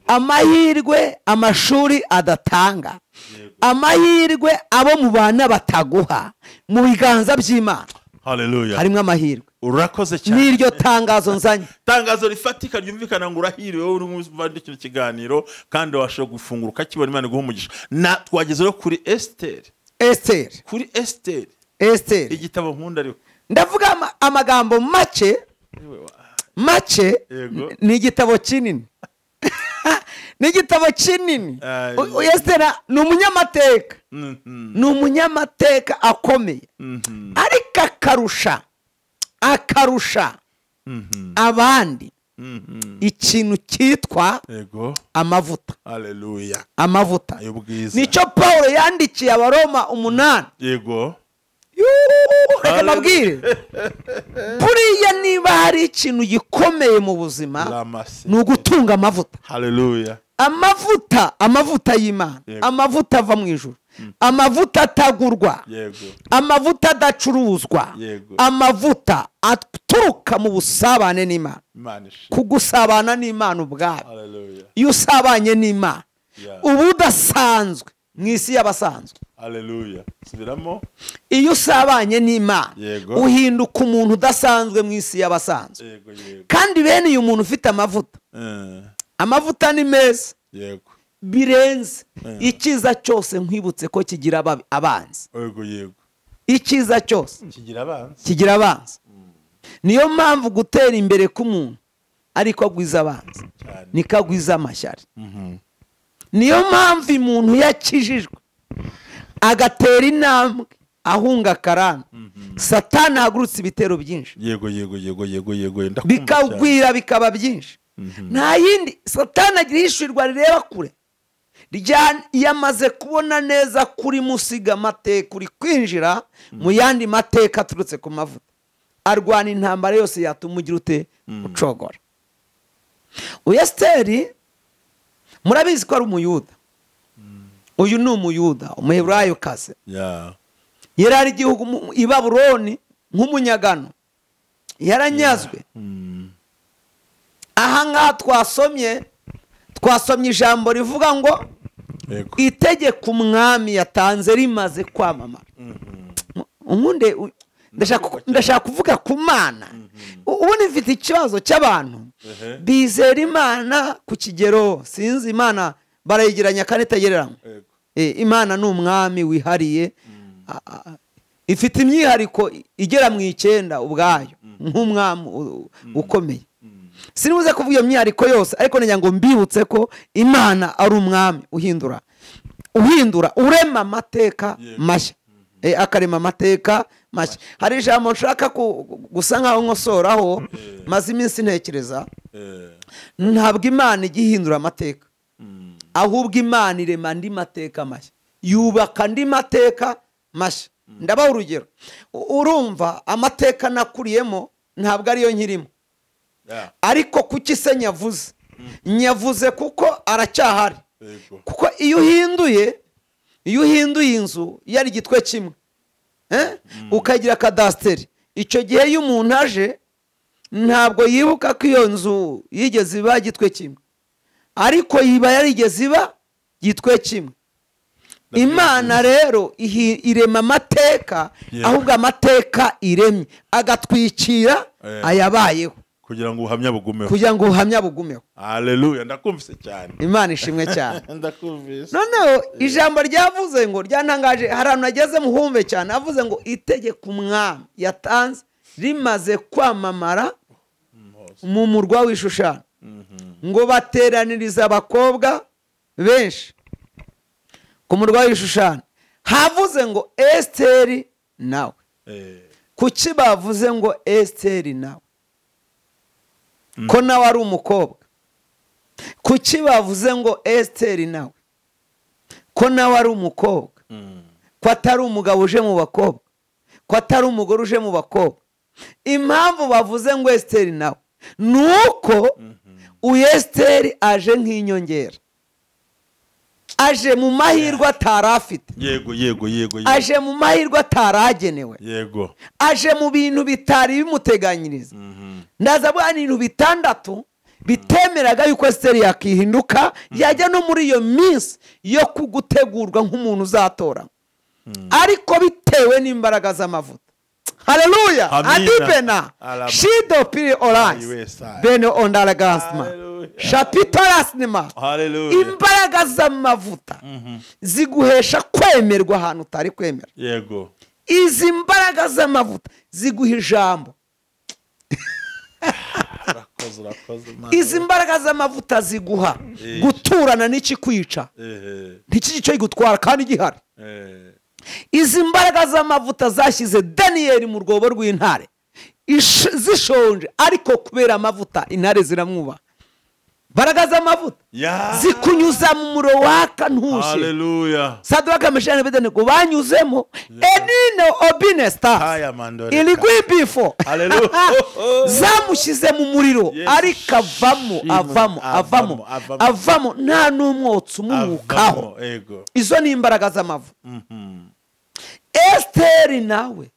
amahirwe amashuri adatanga, amahirwe abo mu bana bataguha, mu biganza by'Imana Haleluya harimo amahirwe. Urakoze cyane. N'iryo tangazo nzanye, tangazo rifatika ryumvikana ngo urahiriwe wowe uri mu kino kiganiro kandi washobora gufungura ukakibona. Imana iguha umugisha. Na twageze kuri Esther. Esther, kuri Esther, Esther igitabo nkunda ariko ndavuga amagambo make make, ni igitabo kinini. Ni igitabo kinini. Esther ni umunyamateka, ni umunyamateka akomeye, ariko akarusha abandi ikintu cyitwa amavuta. Haleluya. Amavuta nicyo Paul yandikiye Abaroma 8. Yego. Reka mbabwire, buriya niba hari ikintu gikomeye mu buzima ni ugutunga amavuta. Haleluya. Amavuta, amavuta y'Imana, amavuta ava mu ijuru, amavuta atagurwa, amavuta adacuruzwa, amavuta aturuka mu busabane n'Imana, kugusabana n'Imana ubwawe. Iyo usabanye n'Imana uba udasanzwe mu isi y'abasanzwe. Haleluya. Subiramo. Iyo usabanye n'Imana uhinduka umuntu udasanzwe mu isi y'abasanzwe. Kandi bene uyu muntu ufite amavuta, amavuta ni meza. Yego. Birenze icyiza cyose nkwibutse ko kigira abanzi. Yego yego. Icyiza cyose kigira abanzi. Kigira abanzi. Niyo mpamvu gutera imbere k'umuntu ariko agwiza abanzi, nikagwiza amashyari. Niyo mpamvu umuntu yakijijwe agatera intambwe ahunga karande, Satani ahagurutse ibitero byinshi. Yego yego yego yego yego, bikagwira bikaba byinshi. Nta yindi Satani agira ishwirwa rireba kure, yamaze kubona neza kuri musiga amateka uri kwinjira mu yandi mateka aturutse ku mavuta, arwana intambara yose yatuma ugira ute ucogora. Uyu Esiteri murabizi ko ari umuyuda. Uyu ni umuyuda, umuheburayo kaze. Yari ari igihugu i Babuloni nk'umunyagano, yaranyazwe. Aha ngaha twasomye ijambo rivuga ngo itegeko umwami yatanze rimaze kwamamara. Umunde ndashaka kuvuga ku Mana. Ubundi mfite ikibazo cy'abantu bizera Imana ku kigero sinzi, Imana barayigiranya kandi itagereranywa. Imana ni umwami wihariye, ifite imyihariko igera mu 9 ubwayo nk'umwami ukomeye. Sinibuze kuvuga iyo myihariko yose, ariko ngira ngo mbibutse ko Imana ari umwami uhindura urema amateka mashya. Akarema amateka mashya. Hari ijambo nshaka gusa nkaho nkosoraho, maze iminsi ntekereza. Ntabwo Imana ijya ihindura amateka, ahubwo Imana irema andi mateka mashya, yubaka andi mateka mashya. Ndabaha urugero. Urumva amateka nakuriyemo ntabwo ariyo nkirimo, ariko kuki se nyavuze? Nyavuze kuko aracyahari. Kuko iyo uhinduye inzu yari igitwe kimwe, ukagira kadasiteri, icyo gihe iyo umuntu aje ntabwo yibuka ko iyo nzu yigeze iba gitwe kimwe, ariko yiba yarigeze iba gitwe kimwe. Imana rero irema amateka, ahubwo amateka iremye agatwikira ayabayeho kugira ngo ubuhamya bugumeho, kugira ngo ubuhamya bugumeho. Haleluya, ndakumvise cyane. Imana ishimwe cyane. Ndakumvise. Noneho ijambo ryavuze ngo ryantangaje, hari ahantu nageze muhumve cyane, avuze ngo itegeko umwami yatanze rimaze kwamamara mu murwa w'Ishushani, ngo bateraniriza abakobwa benshi ku murwa w'Ishushani. Havuze ngo Esiteri nawe. Kuki bavuze ngo Esiteri nawe? Ko nawe ari umukobwa. Kuki bavuze ngo Esiteri nawe? Ko nawe ari umukobwa. Ko atari umugabo uje mu bakobwa, ko atari umugore uje mu bakobwa. Impamvu bavuze ngo Esiteri nawe nuko uyu Esiteri aje nk'inyongera, aje mu mahirwe atarafite. Yego yego yego. Aje mu mahirwe ataragenewe. Yego. Aje mu bintu bitari bimuteganyiriza. Ndaza bwa ibintu bitandatu bitemeraga yuko Esiteri yakihinduka, yajya no muri iyo minsi yo kugutegurwa nk'umuntu uzatora, ariko bitewe n'imbaraga z'amavuta. Haleluya. Adipena shido piri orange bene ondala gasma shapitolasnima. Imbaraga z'amavuta ziguhesha kwemerwa ahantu utari kwemera. Yego. Izi mbaraga z'amavuta ziguha ijambo. Izi mbaraga z'amavuta ziguha guturana n'ikikwica, ntikigice gutwara kandi gihari. Izi mbaraga z'amavuta zashyize Daniyeli mu rwobo rw'intare zishonje, ariko kubera amavuta intare ziramwubaha. Mbaraga z'amavuta zikunyuza mu muriro waka ntushye. Haleluya. Sadraka, Meshaki na Abedenego banyuzemo enine obine stars iligwibifo. Haleluya. Zamushyize mu muriro, ariko avamo avamo avamo avamo nta n'umwotsi umunukaho. Izo ni imbaraga z'amavuta. Esiteri nawe.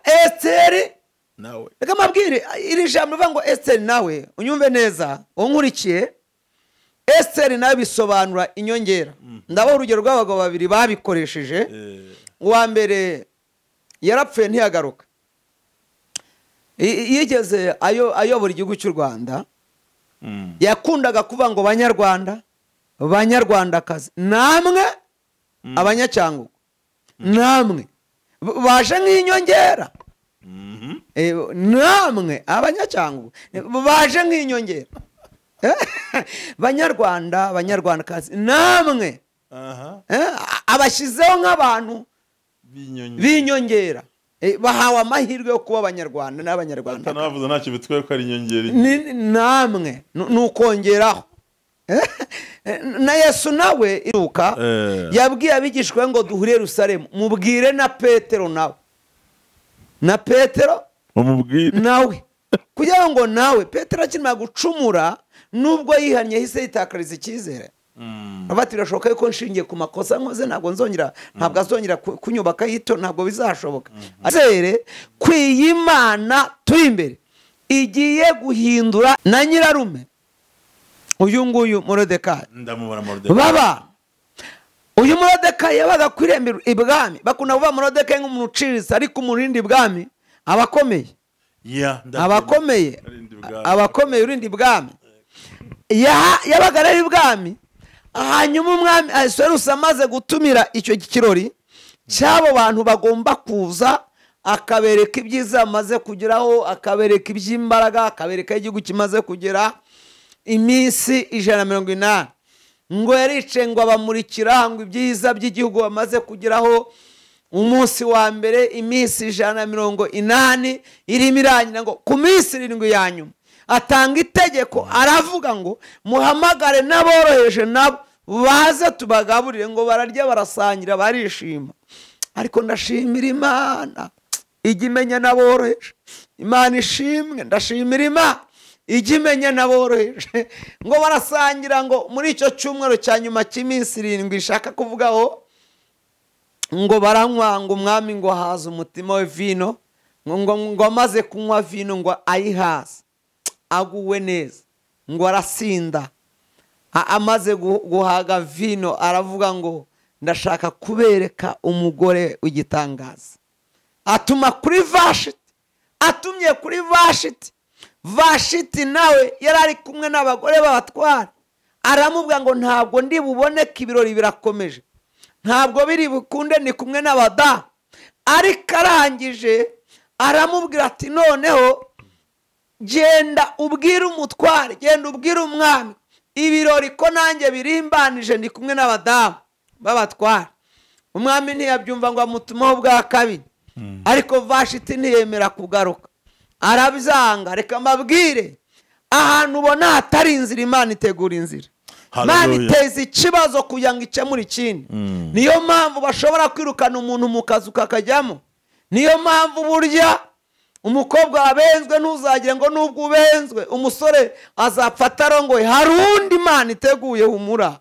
Esiteri nawe. Reka mabwire iri jambo rivuga ngo Esiteri nawe, unyumve neza, unkurikiye. Esiteri nawe bisobanura inyongera. Ndabaha urugero rw'abagabo babiri babikoresheje. Uwa mbere yarapfuye ntiyagaruka. Yigeze ayobora igihugu cy'u Rwanda. Yakundaga kuvuga ngo Banyarwanda, Banyarwandakazi, namwe Abanyacyangugu, namwe baje nk'inyongera. Namwe Abanyacyangugu baje nk'inyongera. Banyarwanda, Banyarwandakazi, namwe abashyizeho nk'abantu b'inyongera, bahawe amahirwe yo kuba Abanyarwanda n'Abanyarwanda. Atanavuze ntacyo bitwaye ko ari inyongera. Namwe nukongeraho. Na Yesu nawe iruka yabwiye abigishwa ngo duhure Yerusalemu, mubwire na Petero nawe. Na Petero umubwire nawe, kugira ngo nawe Petero akimara gucumura nubwo yihannye yahise yitakariza icyizere. Bati birashoboka yuko nshingiye ku makosa nkoze ntabwo nzongera, ntabwo azongera kunyubaka yito, ntabwo bizashoboka. Azere kwiyimana turi imbere igiye guhindura na nyirarume uyu nguyu Moridekayi. Ndamubona Moridekayi. Baba uyu Moridekayi yabaga kwiremba ibwami. Bakunda kuvuga Moridekayi nk'umuntu uciriritse, ariko umurindi ibwami abakomeye. Abakomeye, abakomeye urindi ibwami. Yabaga ari ibwami. Hanyuma umwami Ahasuwerusi amaze gutumira icyo kirori cy'abo bantu bagomba kuza akabereka ibyiza amaze kugeraho, akabereka iby'imbaraga, akabereka igihugu kimaze kugera iminsi 180. Ngo yarice ngo abamurikira ngo ibyiza by'igihugu bamaze kugeraho. Umunsi wa mbere iminsi 180 irimo irangira, ngo ku minsi 7 ya nyuma atanga itegeko aravuga ngo muhamagare n'aboroheje nabo baze tubagaburire. Ngo bararya barasangira barishima. Ariko ndashimira Imana ijya imenya n'aboroheje. Imana ishimwe, ndashimira Imana ijya imenya n'aboroheje. Ngo barasangira ngo muri icyo cyumweru cya nyuma cy'iminsi 7 ishaka kuvugaho, ngo baranywa, ngo umwami ngo haza umutima we vino, ngo amaze kunywa vino ngo ayihaze aguwe neza, ngo arasinda. Amaze guhaga vino aravuga ngo ndashaka kubereka umugore w'igitangaza. Atuma kuri Vashiti, atumye kuri Vashiti. Vashiti nawe yari ari kumwe n'abagore b'abatwara, aramubwira ngo ntabwo ndi buboneke, ibirori birakomeje, ntabwo biri bukunde, ni kumwe n'abadamu. Ariko arangije aramubwira ati noneho genda ubwire umutware, genda ubwire umwami ibirori ko nanjye birimbanije, ndi kumwe n'abadamu b'abatware. Umwami ntiyabyumva ngo amutumaho bwa kabiri, ariko Vashiti ntiyemera kugaruka, arabyanga. Reka mbabwire, ahantu ubona hatari inzira Imana itegura inzira. Imana iteza ikibazo kugira ngo ikemure ikindi. Niyo mpamvu bashobora kwirukana umuntu mu kazu kakajyamo. Niyo mpamvu burya umukobwa wabenzwe ntuzagire ngo nubwo ubenzwe umusore azapfa arongoye, hari undi Imana iteguye, humura.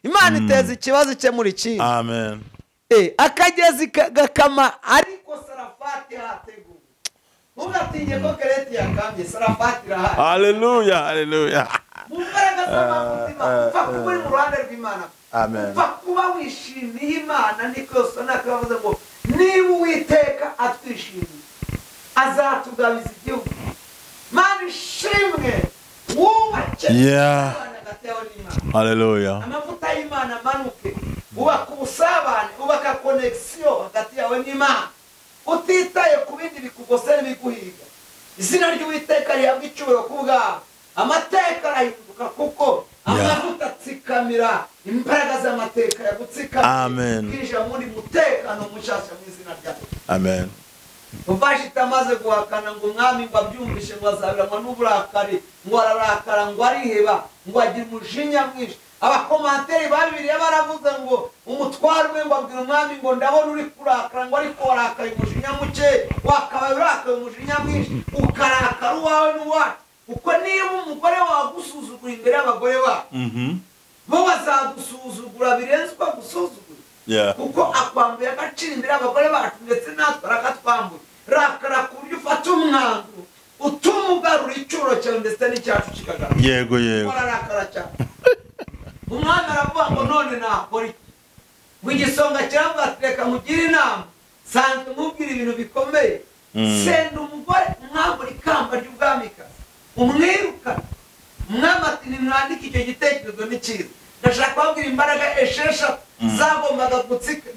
Imana iteza ikibazo ikemura ikindi. Amen. Akagezi gakama, ariko Sarafati hateguye. Ntugatinye ko Kereti yakambye, Sarafati irahari. Haleluya, haleluya. Mu mbaraga z'amamutima upfa kuba uri mu ruhande rw'Imana, upfa kuba wishimiye Imana. Niko Yosana yavuze ngo niba Uwiteka atwishimiye azatugabiza igihugu. Mana ishimwe, wubake hagati yawe n'Imana. Haleluya. Amavuta y'Imana amanuke, ubaka ubusabane, ubaka connection hagati yawe n'Imana, utitaye ku bindi bikugose n'ibiguhiga. Izina ry'Uwiteka rihabwa icyubahiro ku bwawe. Amateka arahinduka kuko amavuta atsikamira imbaraga z'amateka yagutsikamira. Amen. Kwinjira muri mutekano mushasha mu izina rya Yesu. Amen. Vashiti amaze guhakana ngo umwami ngo abyumvishe ngo azabiranwa n'uburakari, ngo ararakara, ngo ariheba, ngo agira umujinya mwinshi. Abakomanteri ba Bibiliya baravuze ngo umutware umwe ngo abwira umwami ngo ndabona uri kurakara, ngo ariko warakaye umujinya muke, wakabaye urakaye umujinya mwinshi, ukarakara uwawe n'uwacu. Kuko niba umugore wagusuzugura imbere y'abagore bawe, bo bazagusuzugura birenze uko bagusuzugura. Kuko akwambuye agaciro imbere y'abagore bacu, ndetse natwe arakatwambuye. Rakara ku buryo ufata umwanzuro utuma ugarura icyuro cyawe ndetse n'icyacu kikagaruka. Yego, yego. Ararakara cyane. Umwami aravuga ngo none nakora iki? Ngo igisonga kiravuga ati reka nkugire inama, sanzwe nkubwira ibintu bikomeye. Senda umugore umwambura ikamba ry'ubwamikazi, umwirukane. Umwami ati nimwandike icyo gitekerezo ni cyiza. Ndashaka kubabwira imbaraga 6 zagombaga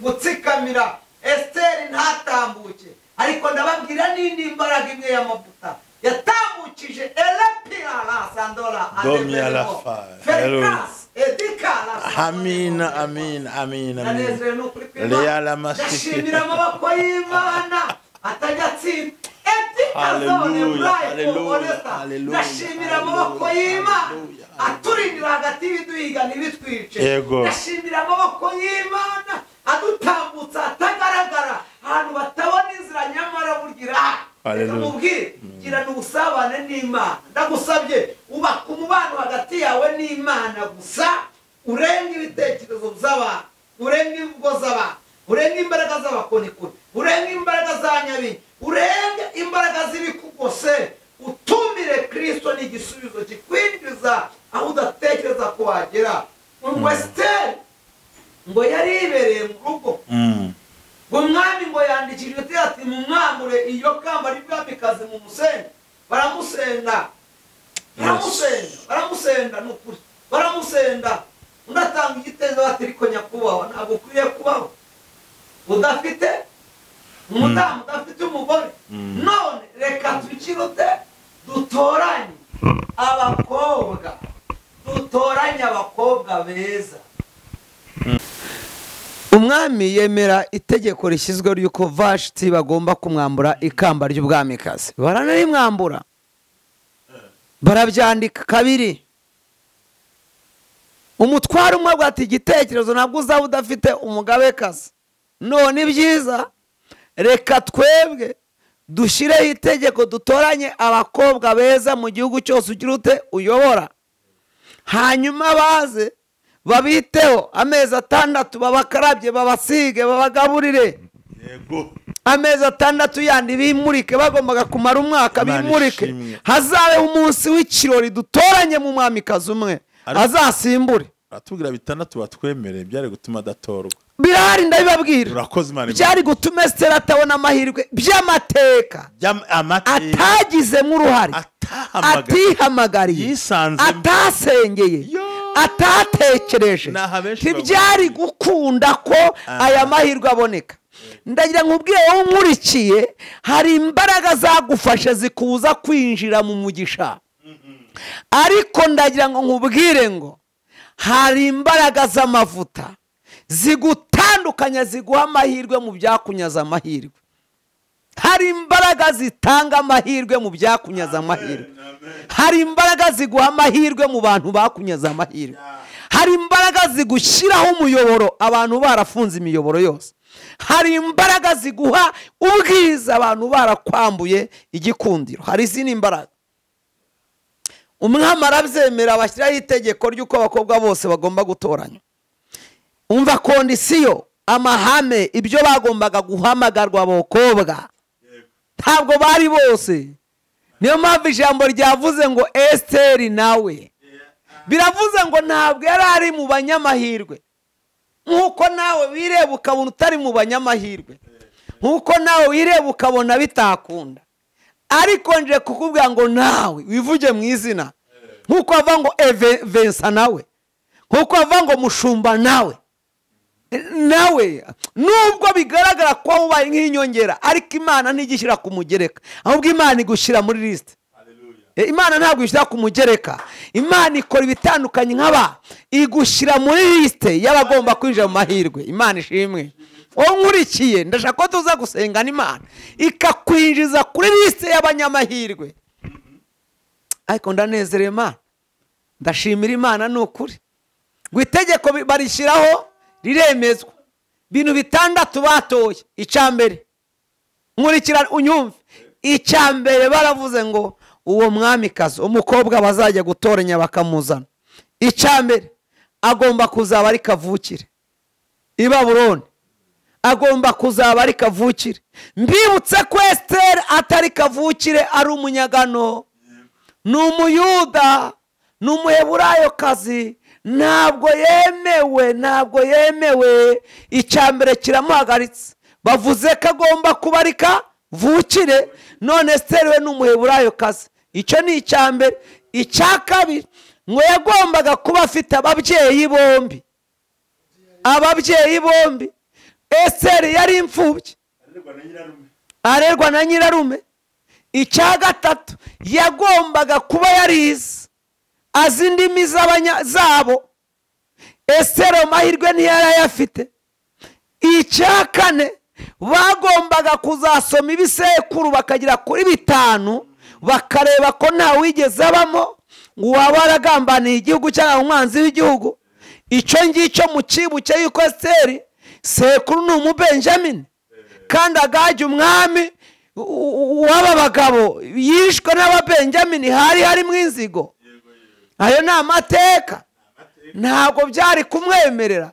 gutsikamira Esiteri ntatambuke, ariko ndababwira n'indi mbaraga imwe y'amavuta yatambukije Elepira Sandora Ferikas Edikala. Amina, amina, amina. Ndanezerewe n'ukuri kw'Imana. Ndashimira amaboko y'Imana atajya atsinda. Haleluya, haleluya, haleluya. Ndashimira amaboko y'Imana aturindira hagati y'ibiduhiga ntibitwice. Ndashimira amaboko y'Imana adutambutsa atagaragara ahantu batabona inzira, nyamara burya Reka mubwire, girana ubusabane n'Imana. Ndagusabye ubaka umubano hagati yawe n'Imana gusa, urenge ibitekerezo by'abantu, urenge imvugo z'abantu, urenge imbaraga z'abakonikoni, urenge imbaraga za nyabinya, urenge imbaraga z'ibikugose, utumire Kristo n'igisubizo kikwinjiza aho udatekereza ko wagera. Ngo Esiteri ngo yari yibereye mu rugo, ngo umwami ngo yandikije ati mumwambure iyo kamba ry'ubwamikazi mu musenda. Baramusenda, baramusenda, baramusenda, nukuri baramusenda. Undi atanga igitekerezo ati ariko nyakubahwa ntabwo ukwiye kubaho udafite Umudamu udafite umugore. None reka tukirute dutoranye abakobwa, dutoranye abakobwa beza. Umwami yemera itegeko rishyizwe ry'uko Vashiti bagomba kumwambura ikamba ry'ubwamikazi. Baranarimwambura, barabyandika kabiri. Umutwaro umwe ati igitekerezo ntabwo uzaba udafite umugabekazi. None ibyiza reka twebwe dushyireho itegeko dutoranye abakobwa beza mu gihugu cyose ugira ute uyobora, hanyuma baze babiteho amezi 6, babakarabye, babasige, babagaburire. Yego. Amezi 6 yandi bimurike, bagombaga kumara umwaka bimurike. Hazabe umunsi w'ikirori dutoranye mu mwamikazi umwe azasimbure. Atubwira 6 batwemereye byari gutuma adatorwa. Birahari ndabibabwira. Byari gutuma Esther atabona amahirwe by'amateka atagizemo uruhare, atihamagariye, atasengeye, atatekereje. Ntibyari gukunda ko aya mahirwe aboneka. Ndagira nkubwire wowe unkurikiye, hari imbaraga zagufashe zikuza kwinjira mu mugisha. Ariko ndagira ngo nkubwire ngo hari imbaraga z'amavuta zigutandukanya, ziguha amahirwe mu byakunyaza amahirwe. Hari imbaraga zitanga amahirwe mu byakunyaza amahirwe. Hari imbaraga ziguha amahirwe mu bantu bakunyaza amahirwe. Hari imbaraga zigushyiraho umuyoboro abantu barafunze imiyoboro yose. Hari imbaraga ziguha ubwiza abantu barakwambuye igikundiro. Hari izindi imbaraga. Umwami arabyemera, bashyiraho itegeko ry'uko abakobwa bose bagomba gutoranywa. Umva kondisiyo, amahame, ibyo bagombaga guhamagarwa abakobwa. Ntabwo bari bose. Niyo mpamvu ijambo ryavuze ngo Esther nawe. Biravuze ngo ntabwo yari ari mu banyamahirwe. Nkuko nawe wireba ukabona utari mu banyamahirwe, nkuko nawe wireba ukabona bitakunda. Ariko nje kukubwira ngo nawe wivuge mu izina. Nkuko ava ngo Vincent nawe, nkuko ava ngo Mushumba nawe, nawe nubwo bigaragara ko ubaye nk'inyongera, ariko Imana ntigishyira ku mugereka, ahubwo Imana igushyira muri liste. Imana ntabwo ishyira ku mugereka. Imana ikora ibitandukanye nk'aba, igushyira muri liste y'abagomba kwinjira mu mahirwe. Imana ishimwe. Wowe nkurikiye, ndashaka ko tuza gusengana Imana ikakwinjiza kuri liste y'abanyamahirwe. Ariko ndanezerewe Imana, ndashimira Imana ni ukuri. Ngo itegeko barishyiraho riremezwa. Ibintu 6 batoye. Icya mbere, nkurikira unyumve. Icya mbere baravuze ngo uwo mwamikazi umukobwa bazajya gutoranya bakamuzana, icya mbere agomba kuzaba ari kavukire i Babuloni. Agomba kuzaba ari kavukire. Mbibutse ko Esther atari kavukire, ari umunyagano, ni umuyuda, ni umuheburayokazi. Ntabwo yemewe, ntabwo yemewe. Icya mbere kiramuhagaritse. Bavuze ko agomba kuba ari kavukire, none Esther we ni umuheburayokazi. Icyo ni icya mbere. Icya kabiri, ngo yagombaga kuba afite ababyeyi bombi. Ababyeyi bombi. Esther yari imfubyi, arerwa na nyirarume. Icya gatatu, yagombaga kuba yarize, azi indimi zabo. Esther amahirwe ntiyari ayafite. Icya kane, bagombaga kuzasoma ibisekuru bakagera kuri 5, bakareba ko nta wigeze abamo ngo waba waragambaniye igihugu cyangwa umwanzi w'igihugu. Icyo ngicyo mukibuke yuko Esther sekuru ni umubenjamini, kandi agajya umwami w'aba bagabo yishwe n'ababenjamini, hari harimo inzigo. Ayo ni amateka, ntabwo byari kumwemerera.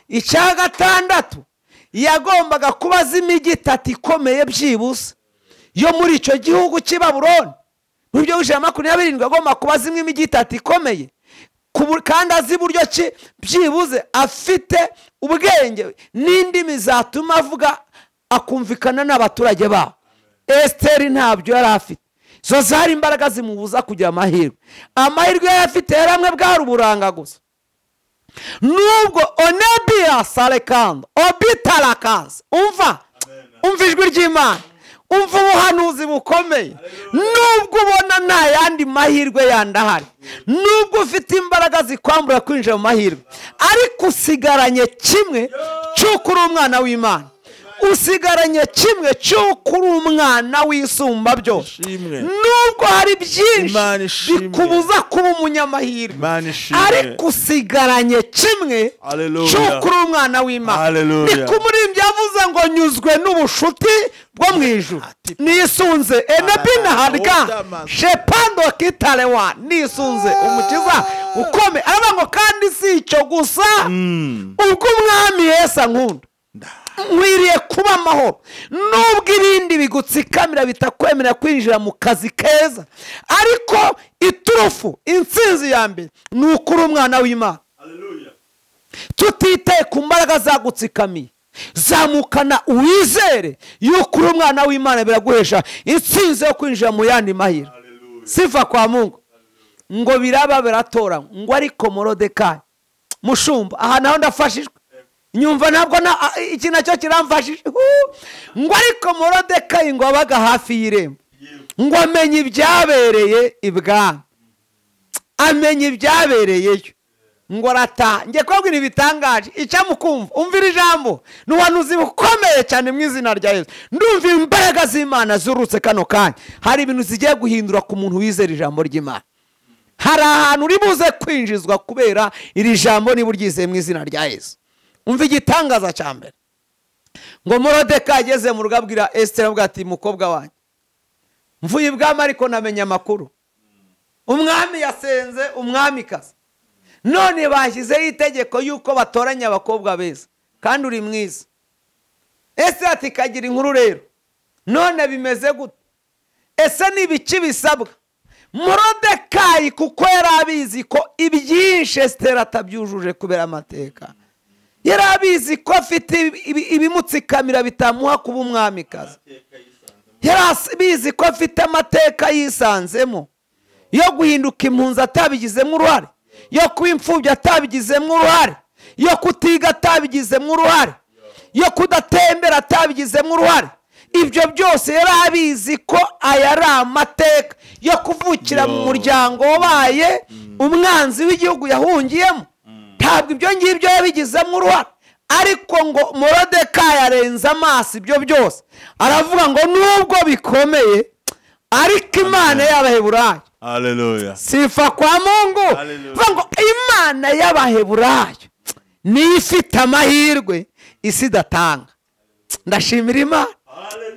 Icya gatandatu, yagombaga kuba azi imijyi 3 ikomeye byibuse yo muri icyo gihugu cy'i Babuloni. Mu byo 127 agomba kuba azi imijyi 3 ikomeye, kandi azi buryo ki byibuze afite ubwenge n'indimi zatuma avuga akumvikana n'abaturage babo. Esther ntabyo yari afite. Zo zari imbaraga zimubuza kugira amahirwe. Amahirwe yari afite yaramwe bwari uburanga gusa. Nubwo onebia sarekando obitalakanz, umva Umva ijwi ry'Imana, umva ubuhanuzi bukomeye. Nubwo ubona nta yandi mahirwe yandahari, nubwo ufite imbaraga zikwambura kwinjira mu mahirwe, ariko usigaranye kimwe cy'uko uri umwana w'Imana, usigaranye kimwe cy'uko uri umwana w'isumba byose. Nubwo hari byinshi bikubuza kuba umunyamahirwe, ariko usigaranye kimwe cy'uko uri umwana w'Imana. Niko umuririmbyi yavuze ngo nyuzwe n'ubushuti bwo mu ijuru, nisunze enebina harga shepando kitarewa, nisunze umukiza ukome. Aravuga ngo kandi si icyo gusa, ubwo umwami Yesu ankunda nkwiriye kuba amahoro. Nubwo ibindi bigutsikamira bitakwemera kwinjira mu kazi keza, ariko iturufu, intsinzi ya mbere ni ukuri umwana w'Imana. Tutitaye ku mbaraga zagutsikamiye, zamukana uwizere yuko uri umwana w'Imana, biraguhesha intsinzi yo kwinjira mu yandi mahirwe. Sifa kwa Mungu. Ngo biraba biratora ngo ariko Morodekayi mushumba, aha naho ndafashijwe, nyumva ntabwo iki nacyo kiramfashije. Ngo ariko Morodekayi ngo abaga hafi y'irembo, ngo amenye ibyabereye ibwami, amenye ibyabereyeyo, ngo arataha. Ngiye kubabwira ibitangaje, icyamukumva umvira ijambo ni ubuhanuzi bukomeye cyane mu izina rya Yesu. Ndumva imbaraga z'Imana zurutse kano kanya. Hari ibintu zigiye guhindura ku muntu wizera ijambo ry'Imana. Hari ahantu uri buze kwinjizwa kubera iri jambo niba uryizeye mu izina rya Yesu. Umva igitangaza cya mbere. Ngo Morodekayi ageze mu rugo abwira Esiteri, avuga ati mukobwa wanjye, mvuye ibwami ariko namenye amakuru. Umwami yasenze umwamikazi, none bashyizeho itegeko yuko batoranya abakobwa beza, kandi uri mwiza. Esiteri ati kagira inkuru rero, none bimeze gute? Ese ni ibiki bisabwa? Morodekayi kuko yari abizi ko ibyinshi Esiteri atabyujuje kubera amateka, yari abizi ko afite ibimutsikamira bitamuha kuba umwamikazi, yari abizi ko afite amateka yisanzemo yo guhinduka impunzi atabigizemo uruhare, yo kuba imfubyi atabigizemo uruhare, yo kutiga atabigizemo uruhare, yo kudatembera atabigizemo uruhare. Ibyo byose yari abizi ko aya ari amateka yo kuvukira mu muryango wabaye umwanzi w'igihugu yahungiyemo. Ntabwo ibyo ngibyo yabigizemo uruhare. Ariko ngo Morodekayi arenze amaso ibyo byose, aravuga ngo nubwo bikomeye ariko Imana y'Abaheburayo. Haleluya. Sifa kwa Mungu. Ngo Imana y'Abaheburayo niyo ifite amahirwe isi idatanga. Ndashimira Imana.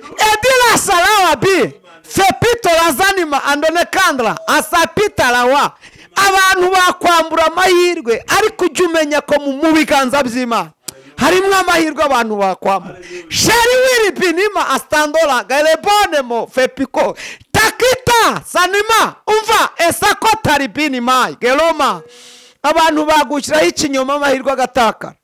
Edila salawa bi fepito razanima andone kandra asapita lawa. Abantu bakwambura amahirwe, ariko ujye umenya ko mu biganza by'Imana harimo amahirwe abantu bakwambura. Sheri wiri binima astandola galebonemo fepiko takita sanima umva esako taribinima geloma. Abantu bagushyiraho ikinyoma amahirwe agatakara.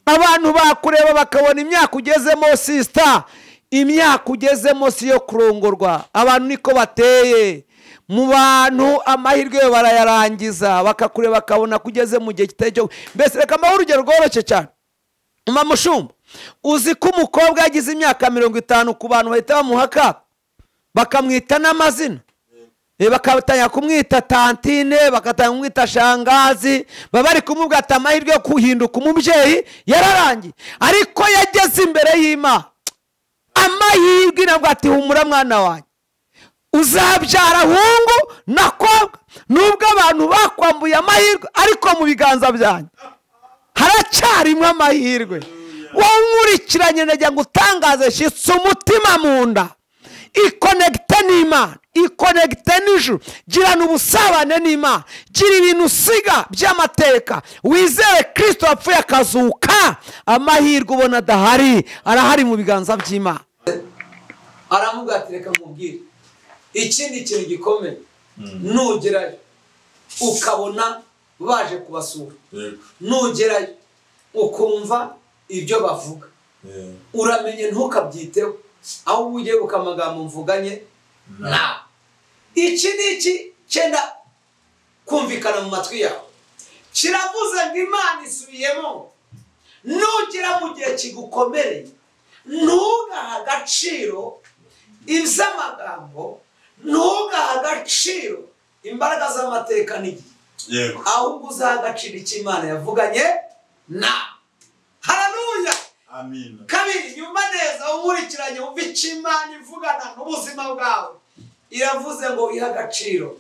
Abantu bakureba bakabona imyaka ugezemo sister, imyaka ugezemo si yo kurongorwa. Abantu niko bateye. Mu bantu amahirwe barayarangiza, bakakureba bakabona kugeze mu gihe kitari cyo. Mbese reka mbahe urugero rworoshye cyane. Mama mushumba, uzi ko umukobwa yagize imyaka 50 ku bantu bahita bamuha akato, bakamwita n'amazina, bakatangira kumwita tantine, bakatangira kumwita shangazi, baba bari kumubwira ati amahirwe yo kuhinduka umubyeyi yararangiye. Ariko yageze imbere y'Imana, amahirwe nabwo ati humura mwana wanjye, uzabyara hungu na kobwa. Nubwo abantu bakwambuye amahirwe, ariko mu biganza byanjye haracyarimo amahirwe. Wowe nkurikiranye ndagira ngo utangaze, shyitsa umutima mu nda, ikonegite n'Imana, ikonegite n'ijuru, girana ubusabane n'Imana, gira ibintu usiga by'amateka, wizere Kristo wapfuye akazuka. Amahirwe ubona adahari arahari mu biganza by'Imana. Aramubwira ati reka nkubwire ikindi kintu gikomeye, nugerayo ukabona baje kubasura, nugerayo ukumva ibyo bavuga, uramenye ntukabyiteho, aho ugiye ukamagambo mvuganye nawe. Iki n'iki cyenda kumvikana mu matwi yawe, kiravuze ngo Imana isubiyemo. Nugera mu gihe kigukomereye, Ntugaha agaciro iby'amagambo, ntugaha agaciro imbaraga z'amateka n'igihe. Yego. Ahubwo uzaha agaciro icyo Imana yavuganye na. Haleluya. Amina. Kabiri, nyumva neza unkurikiranye wumve icyo Imana ivugana n'ubuzima bwawe. Iravuze ngo wihe agaciro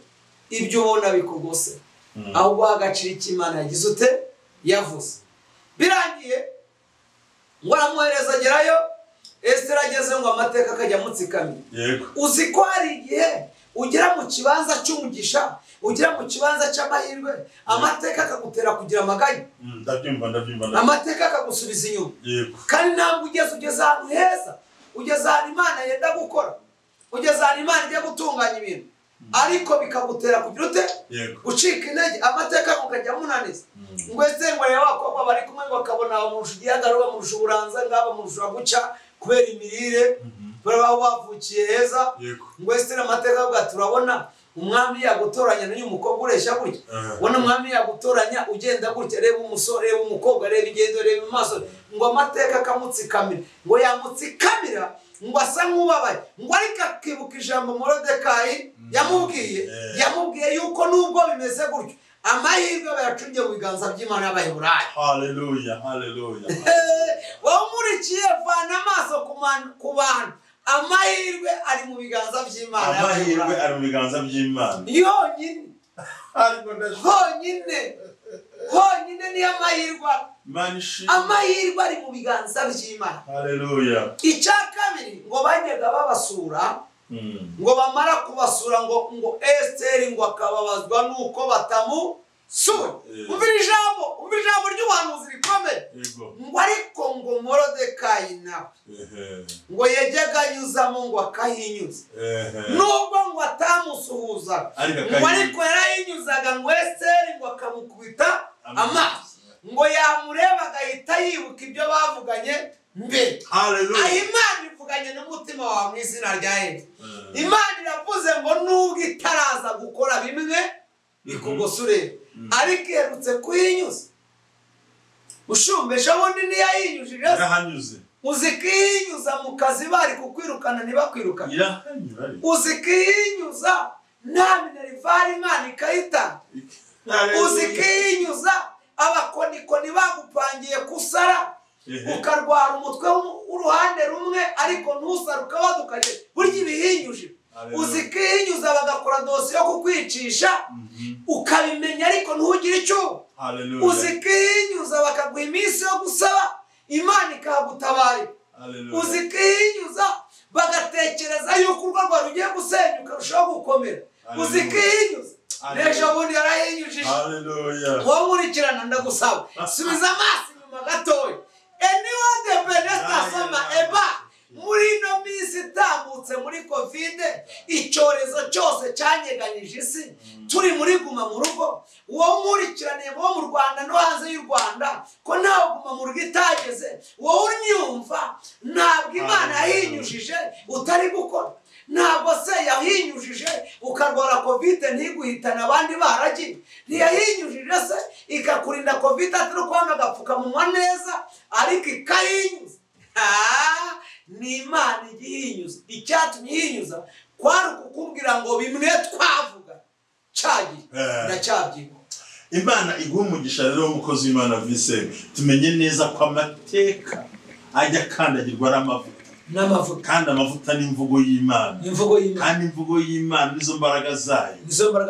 ibyo ubona bikugose, ahubwo uha agaciro icyo Imana yagize ute yavuze. Birangiye ngo aramwohereza agerayo, Esiteri ageze ngo amateka akajya amutsikamira. Yego. Uzi ko hari igihe ugera mu kibanza cy'umugisha, ugera mu kibanza cy'amahirwe, amateka akagutera kugira amaganya. Ndabyumva. Amateka akagusubiza inyuma. Yego. Kandi ntabwo ugeze ahantu heza, ugeze ahantu Imana yenda gukora, ugeze ahantu Imana igiye gutunganya ibintu, ariko bikagutera kugira ute? Gucika intege, amateka ukajya amunaniza. Ngo ese ngo reba abakobwa bari kumwe ngo akabona bamurusha igihagararo, bamurusha uburanza, ngaba bamurusha guca kubera imirire, kubera aho bavukiye heza. Ngo ese amateka avuga turabona umwami yagutoranya n'uyu mukobwa ureshya gutya, ubona umwami yagutoranya ugenda gutya, reba umusore, reba umukobwa, reba ingendo, reba amaso, ngo amateka akamutsikamira, ngo yamutsikamira ngo asa nk'ubabaye, ngo ariko akibuka ijambo Moridekayi yamubwiye, yamubwiye yuko nubwo bimeze gutyo amahirwe bayacungiye mu biganza by'Imana y'Abaheburayo. Haleluya, haleluya. Wowe umurikiye, vana amaso ku bantu, amahirwe ari mu biganza by'Imana. Amahirwe ari mu biganza by'Imana yonyine. Honyine, honyine niyo amahirwe. Amahirwe ari mu biganza by'Imana. Haleluya. Icya kabiri, ngo bajyaga babasura, ngo bamara kubasura ngo Esiteri ngo akababazwa nuko batamusuye. Umvira ijambo ry'ubuhanuzi rikomeye. Ngo ariko ngo Moridekayi nawe ngo yajyaga anyuzamo ngo akahinyuza, nubwo ngo atamusuhuzaga, ngo ariko yarahinyuzaga, ngo Esiteri ngo akamukubita amaso, ngo yamureba agahita yibuka ibyo bavuganye mbere. Haleluya. Imana ivuganye n'umutima wawe mu izina rya Yesu. Imana iravuze ngo nubwo itaraza gukora bimwe bikugosure, ariko iherutse kuyinyuza. Ushumbesha bundi ntiyayinyujije, uzi kuyinyuza mu kazi bari kukwirukana ntibakwirukane, uzi kuyinyuza nta minerivare Imana ikayitanga, uzi kuyinyuza abakonikoni bagupangiye kusara, ukarwara umutwe w'uruhande rumwe ariko ntusare ukabadukanye, burya ibihinyuje. Uzi kuyinyuza bagakora dosiye yo kukwicisha ukabimenya ariko ntugire icyo. Uzi kuyinyuza bakaguha iminsi yo gusaba Imana ikagutabara. Uzi kuyinyuza bagatekereza yuko urwo rwari rugiye gusenyuka rushaho gukomera. Uzi kuyinyuza n'ejo bundi yarayinyujije. Wowe nkurikirana ndagusaba subiza amaso inyuma gatoya. Eniwade benesta soma eba muri ino minsi itambutse muri Covid, icyorezo cyose cyanyeganyije isi, turi muri guma mu rugo. Wowe nkurikiraniye bo mu Rwanda no hanze y'u Rwanda ko ntawe guma mu rugo itageze, wowe unyumva ntabwo Imana yahinyujije utari gukora, ntabwo se yahinyujije ukarwara Covid ntiguhitana abandi baragiye, ntiyahinyujije se ikakurinda Covid atari kwanga agapfukamunwa neza, ariko ikayinyuza. Ni Imana igihinyuza. Icyatumye ihinyuza kwari ukukubwira ngo bimwe twavuga cyagiye ndacyabyibuka. Imana iguha umugisha rero w'umukozi w'Imana Vincent, tumenye neza ko amateka ajya akandagirwa ari amavuta n'amavuta, kandi amavuta ni imvugo y'Imana, kandi imvugo y'Imana nizo mbaraga zayo,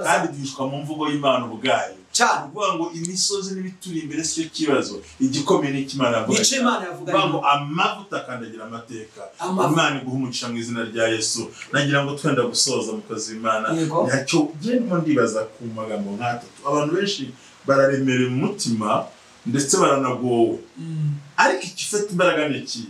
kandi duhishwa mu mvugo y'Imana ubwayo. Cyane kuvuga ngo imisozi n'ibituri imbere si cyo kibazo, igikomeye ni icyo Imana yavuga. Icyo Imana yavuga ngo amavuta akandagira amateka. Imana iguha umugisha mu izina rya Yesu. Nagira ngo twenda gusoza mukozi w'Imana, ntacyo ndimo ndibaza ku magambo nk'atatu. Abantu benshi bararemerewe mu mutima ndetse baranagowe, ariko igifite imbaraga ni iki?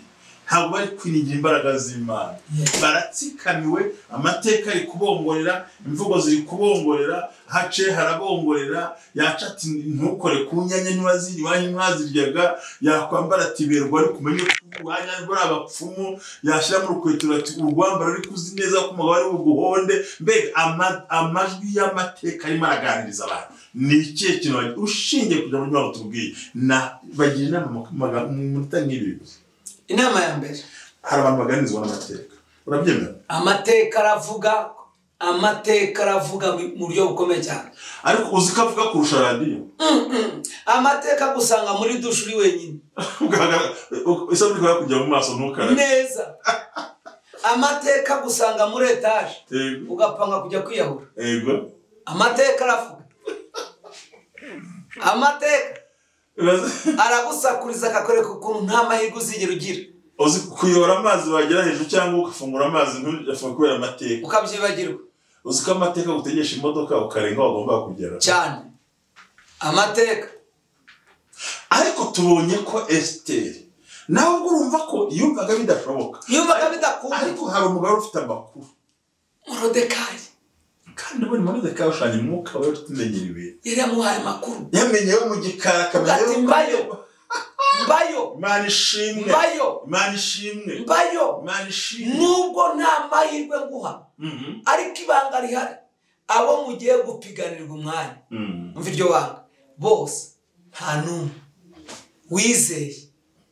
Ntabwo bari kwiringira imbaraga z'Imana. Baratsikamiwe, amateka ari kubongorera, imvugo ziri kubongorera, hace harabongorera, yaca ati ntukore ku nyanya ntiwaziri iwanyu mwaziryaga, yakwambara ati berwa ariko umenye ko iwanyu ari abapfumu, yashyira mu rukweto ati urwambaro ariko uzi neza ko umugabo ari buguhonde. Mbega amajwi y'amateka arimo araganiriza abantu. Ni ikihe kintu ushingiye kugira ngo niba batubwiye na bagira inama mu minota nk'ibiri gusa? Inama ya mbere, Hari abantu baganirizwa n'amateka, urabyemera? Amateka aravuga, amateka aravuga mu buryo bukomeye cyane. Ariko uzi ko avuga kurusha radiyo? Amateka gusanga muri dushe uri wenyine, isabune ikaba kujya mu maso ntukarabe neza. Amateka gusanga muri etaje ugapanga kujya kwiyahura. Yego. Amateka aravuga, amateka aragusakuriza akakwereka ukuntu nta mahirwe uzigera ugira. Uzi kuyora amazi wagera hejuru cyangwa ugafungura amazi ntuyafunge kubera amateka, ukabyibagirwa. Uzi ko amateka gutegesha imodoka ukarenga wagomba kugera cyane. Amateka. Ariko tubonye ko Esiteri nawe ubwo urumva ko yumvaga bidashoboka, yumvaga bidakunda, ariko hari umugabo ufite amakuru, Morodekayi. Kandi ubona Morodekayi ushushanya umwuka we utumenyera ibintu, yari yamuhaye amakuru, yamenye yo mu gikari akamenya ati mbayo mbayo, Imana ishimwe, mbayo, Imana ishimwe, mbayo, Imana ishimwe. Nubwo nta mahirwe nguha, ariko ibanga rihari, abo mugiye gupiganirwa umwanya, umva iryo banga, bose nta n'umwe wizeye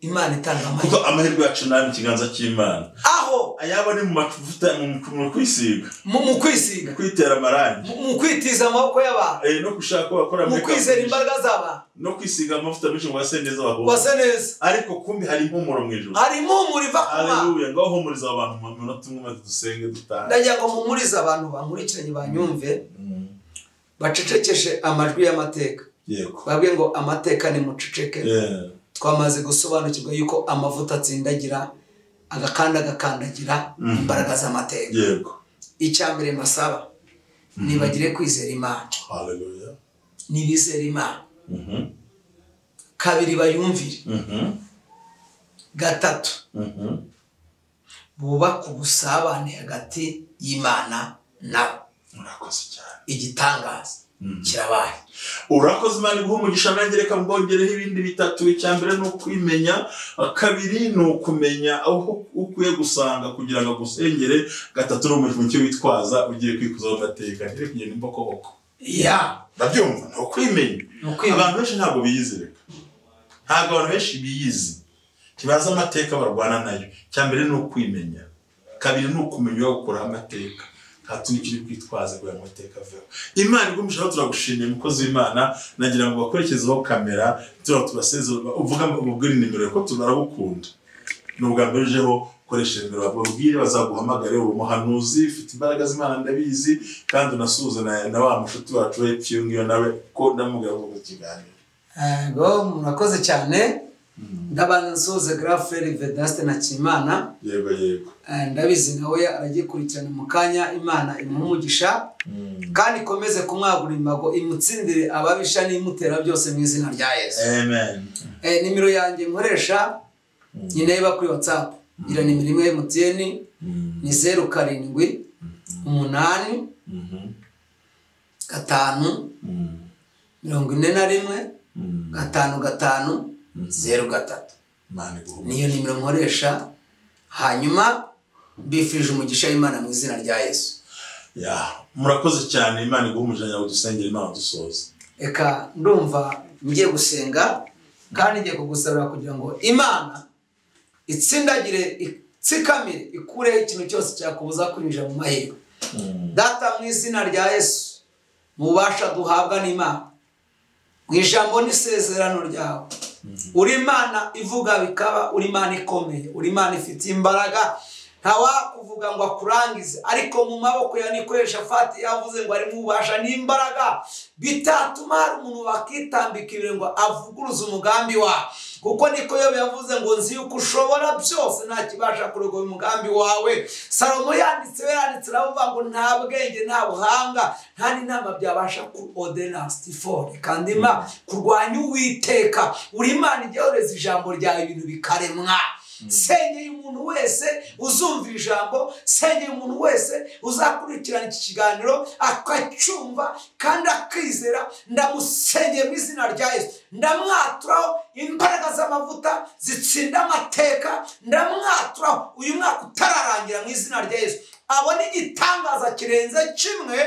Imana itanga amahirwe. Kuko amahirwe yacu ni ikiganza cy'Imana. Aho ayaba ni mu mavuta, mu kwisiga, mu kwisiga, kwitera amarangi, mu kwitiza amaboko y'abantu, no gushaka bakora, mu kwizera imbaraga z'abantu, no kwisiga amavuta menshi ngo base neza abahungu, base neza. Ariko kumbi hari impumuro mu ijuru, hari impumuro iva ku Mana. Haleluya. Ngaho humuriza abantu mu minota umwe maze dusenge dutahe. Ndagira ngo mpumurize abantu bankurikiranye banyumve, bacecekeshe amajwi y'amateka. Yego. Babwiye ngo amateka ni muceceke. Twamaze gusobanukirwa yuko amavuta atsindagira agakanda agakandagira imbaraga z'amateka. Yego. Icya mbere masaba nibagire kwizera Imana. Haleluya. Nibizera Imana. Kabiri bayumvire. Gatatu bubaka ubusabane hagati y'Imana nabo. Murakoze cyane. Igitangaza kirabaye. Urakoze. Imana iguhe umugisha. Nanjye reka mbongereho ibindi bitatu. Icya mbere ni ukwimenya, kabiri ni ukumenya aho ukwiye gusanga kugira ngo agusengere, gatatu ni umujyi cyo witwaza ugiye kwikuzaho amateka, ntire kugenda imbokoboko. Ya, ndabyumva, ni ukwimenya. Abantu benshi ntabwo biyizireka, ntabwo abantu benshi biyizi, ntibazi amateka barwana nayo. Icya mbere ni ukwimenya, kabiri ni ukumenya gukuraho amateka, nta kiri kwitwaza ngo amateka aveho. Imana igumishaho. Turagushimiye mukozi w'Imana, nagira ngo bakurikizeho kamera tubaseze uvuga ubwira nimero ko turaragukunda. Ni ubwa mbere ujeho, koresha nimero babwire bazaguhamagare. Uri umuhanuzi ufite imbaraga z'Imana ndabizi, kandi unasuhuze na wa mushuti wacu hepfo iyo ngiyo nawe ko ndamubwira ngo ikiganiro. Yego, murakoze cyane. Ndabanza nsuhuze Graferi Vedaste na Kimana. Yego yego. Ndabizi nawe aragikurikirana mu kanya. Imana imuhe umugisha kandi ikomeze kumwagura imbago, imutsindire ababisha n'imutera byose mu izina rya Yesu. Amen. Nimero yanjye nkoresha nyine iba kuri WhatsApp, ira nimero imwe MTN ni 0 7 8 5 41 5 5 0 3. Niyo nimero nkoresha. Hanyuma mbifurije umugisha w'Imana mu izina rya Yesu. Ya, murakoze cyane. Imana iguhe umugisha udusengera, Imana dusoza. Eka ndumva ngiye gusenga kandi ngiye kugusabira kugira ngo Imana itsindagire, itsikamire, ikureho ikintu cyose cyakubuza kwinjira mu mahirwe. Data mu izina rya Yesu, mu bubasha duhabwa n'Imana, mu ijambo n'isezerano ryawe, uri Imana ivuga bikaba, uri Imana ikomeye, uri Imana ifite imbaraga, ntawakuvuga ngo akurangize, ariko mu maboko ya Niko Yeshafati yavuze ngo ari mu bubasha n'imbaraga bitatuma hari umuntu wakitambika ibire ngo avuguruze umugambi wawe. Kuko niko Yobu yavuze ngo nzi yuko ushobora byose, nta kibasha kurogoya umugambi wawe. Salomo yanditse aravuga ngo nta bwenge, nta buhanga, nta n'inama byabasha ku odenastifore kandi ma kurwanya Uwiteka. Uri Imana ijya ijambo ryawe ibintu bikaremwa. Sengeye umuntu wese uzumva ijambo, sengeye umuntu wese uzakurikirana iki kiganiro akacyumva kandi akizera, ndamusengeye mu izina rya Yesu. Ndamwaturaho imbaraga z'amavuta zitsinda amateka, ndamwaturaho uyu mwaka utararangira mu izina rya Yesu abone igitangaza kirenze kimwe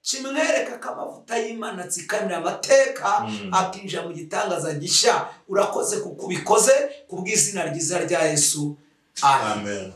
kimwereka ko amavuta y'Imana atsikamira amateka, akinjira mu gitangaza gishya. Urakoze kuko ubikoze ku bw'izina ryiza rya Yesu. Amen. Amen.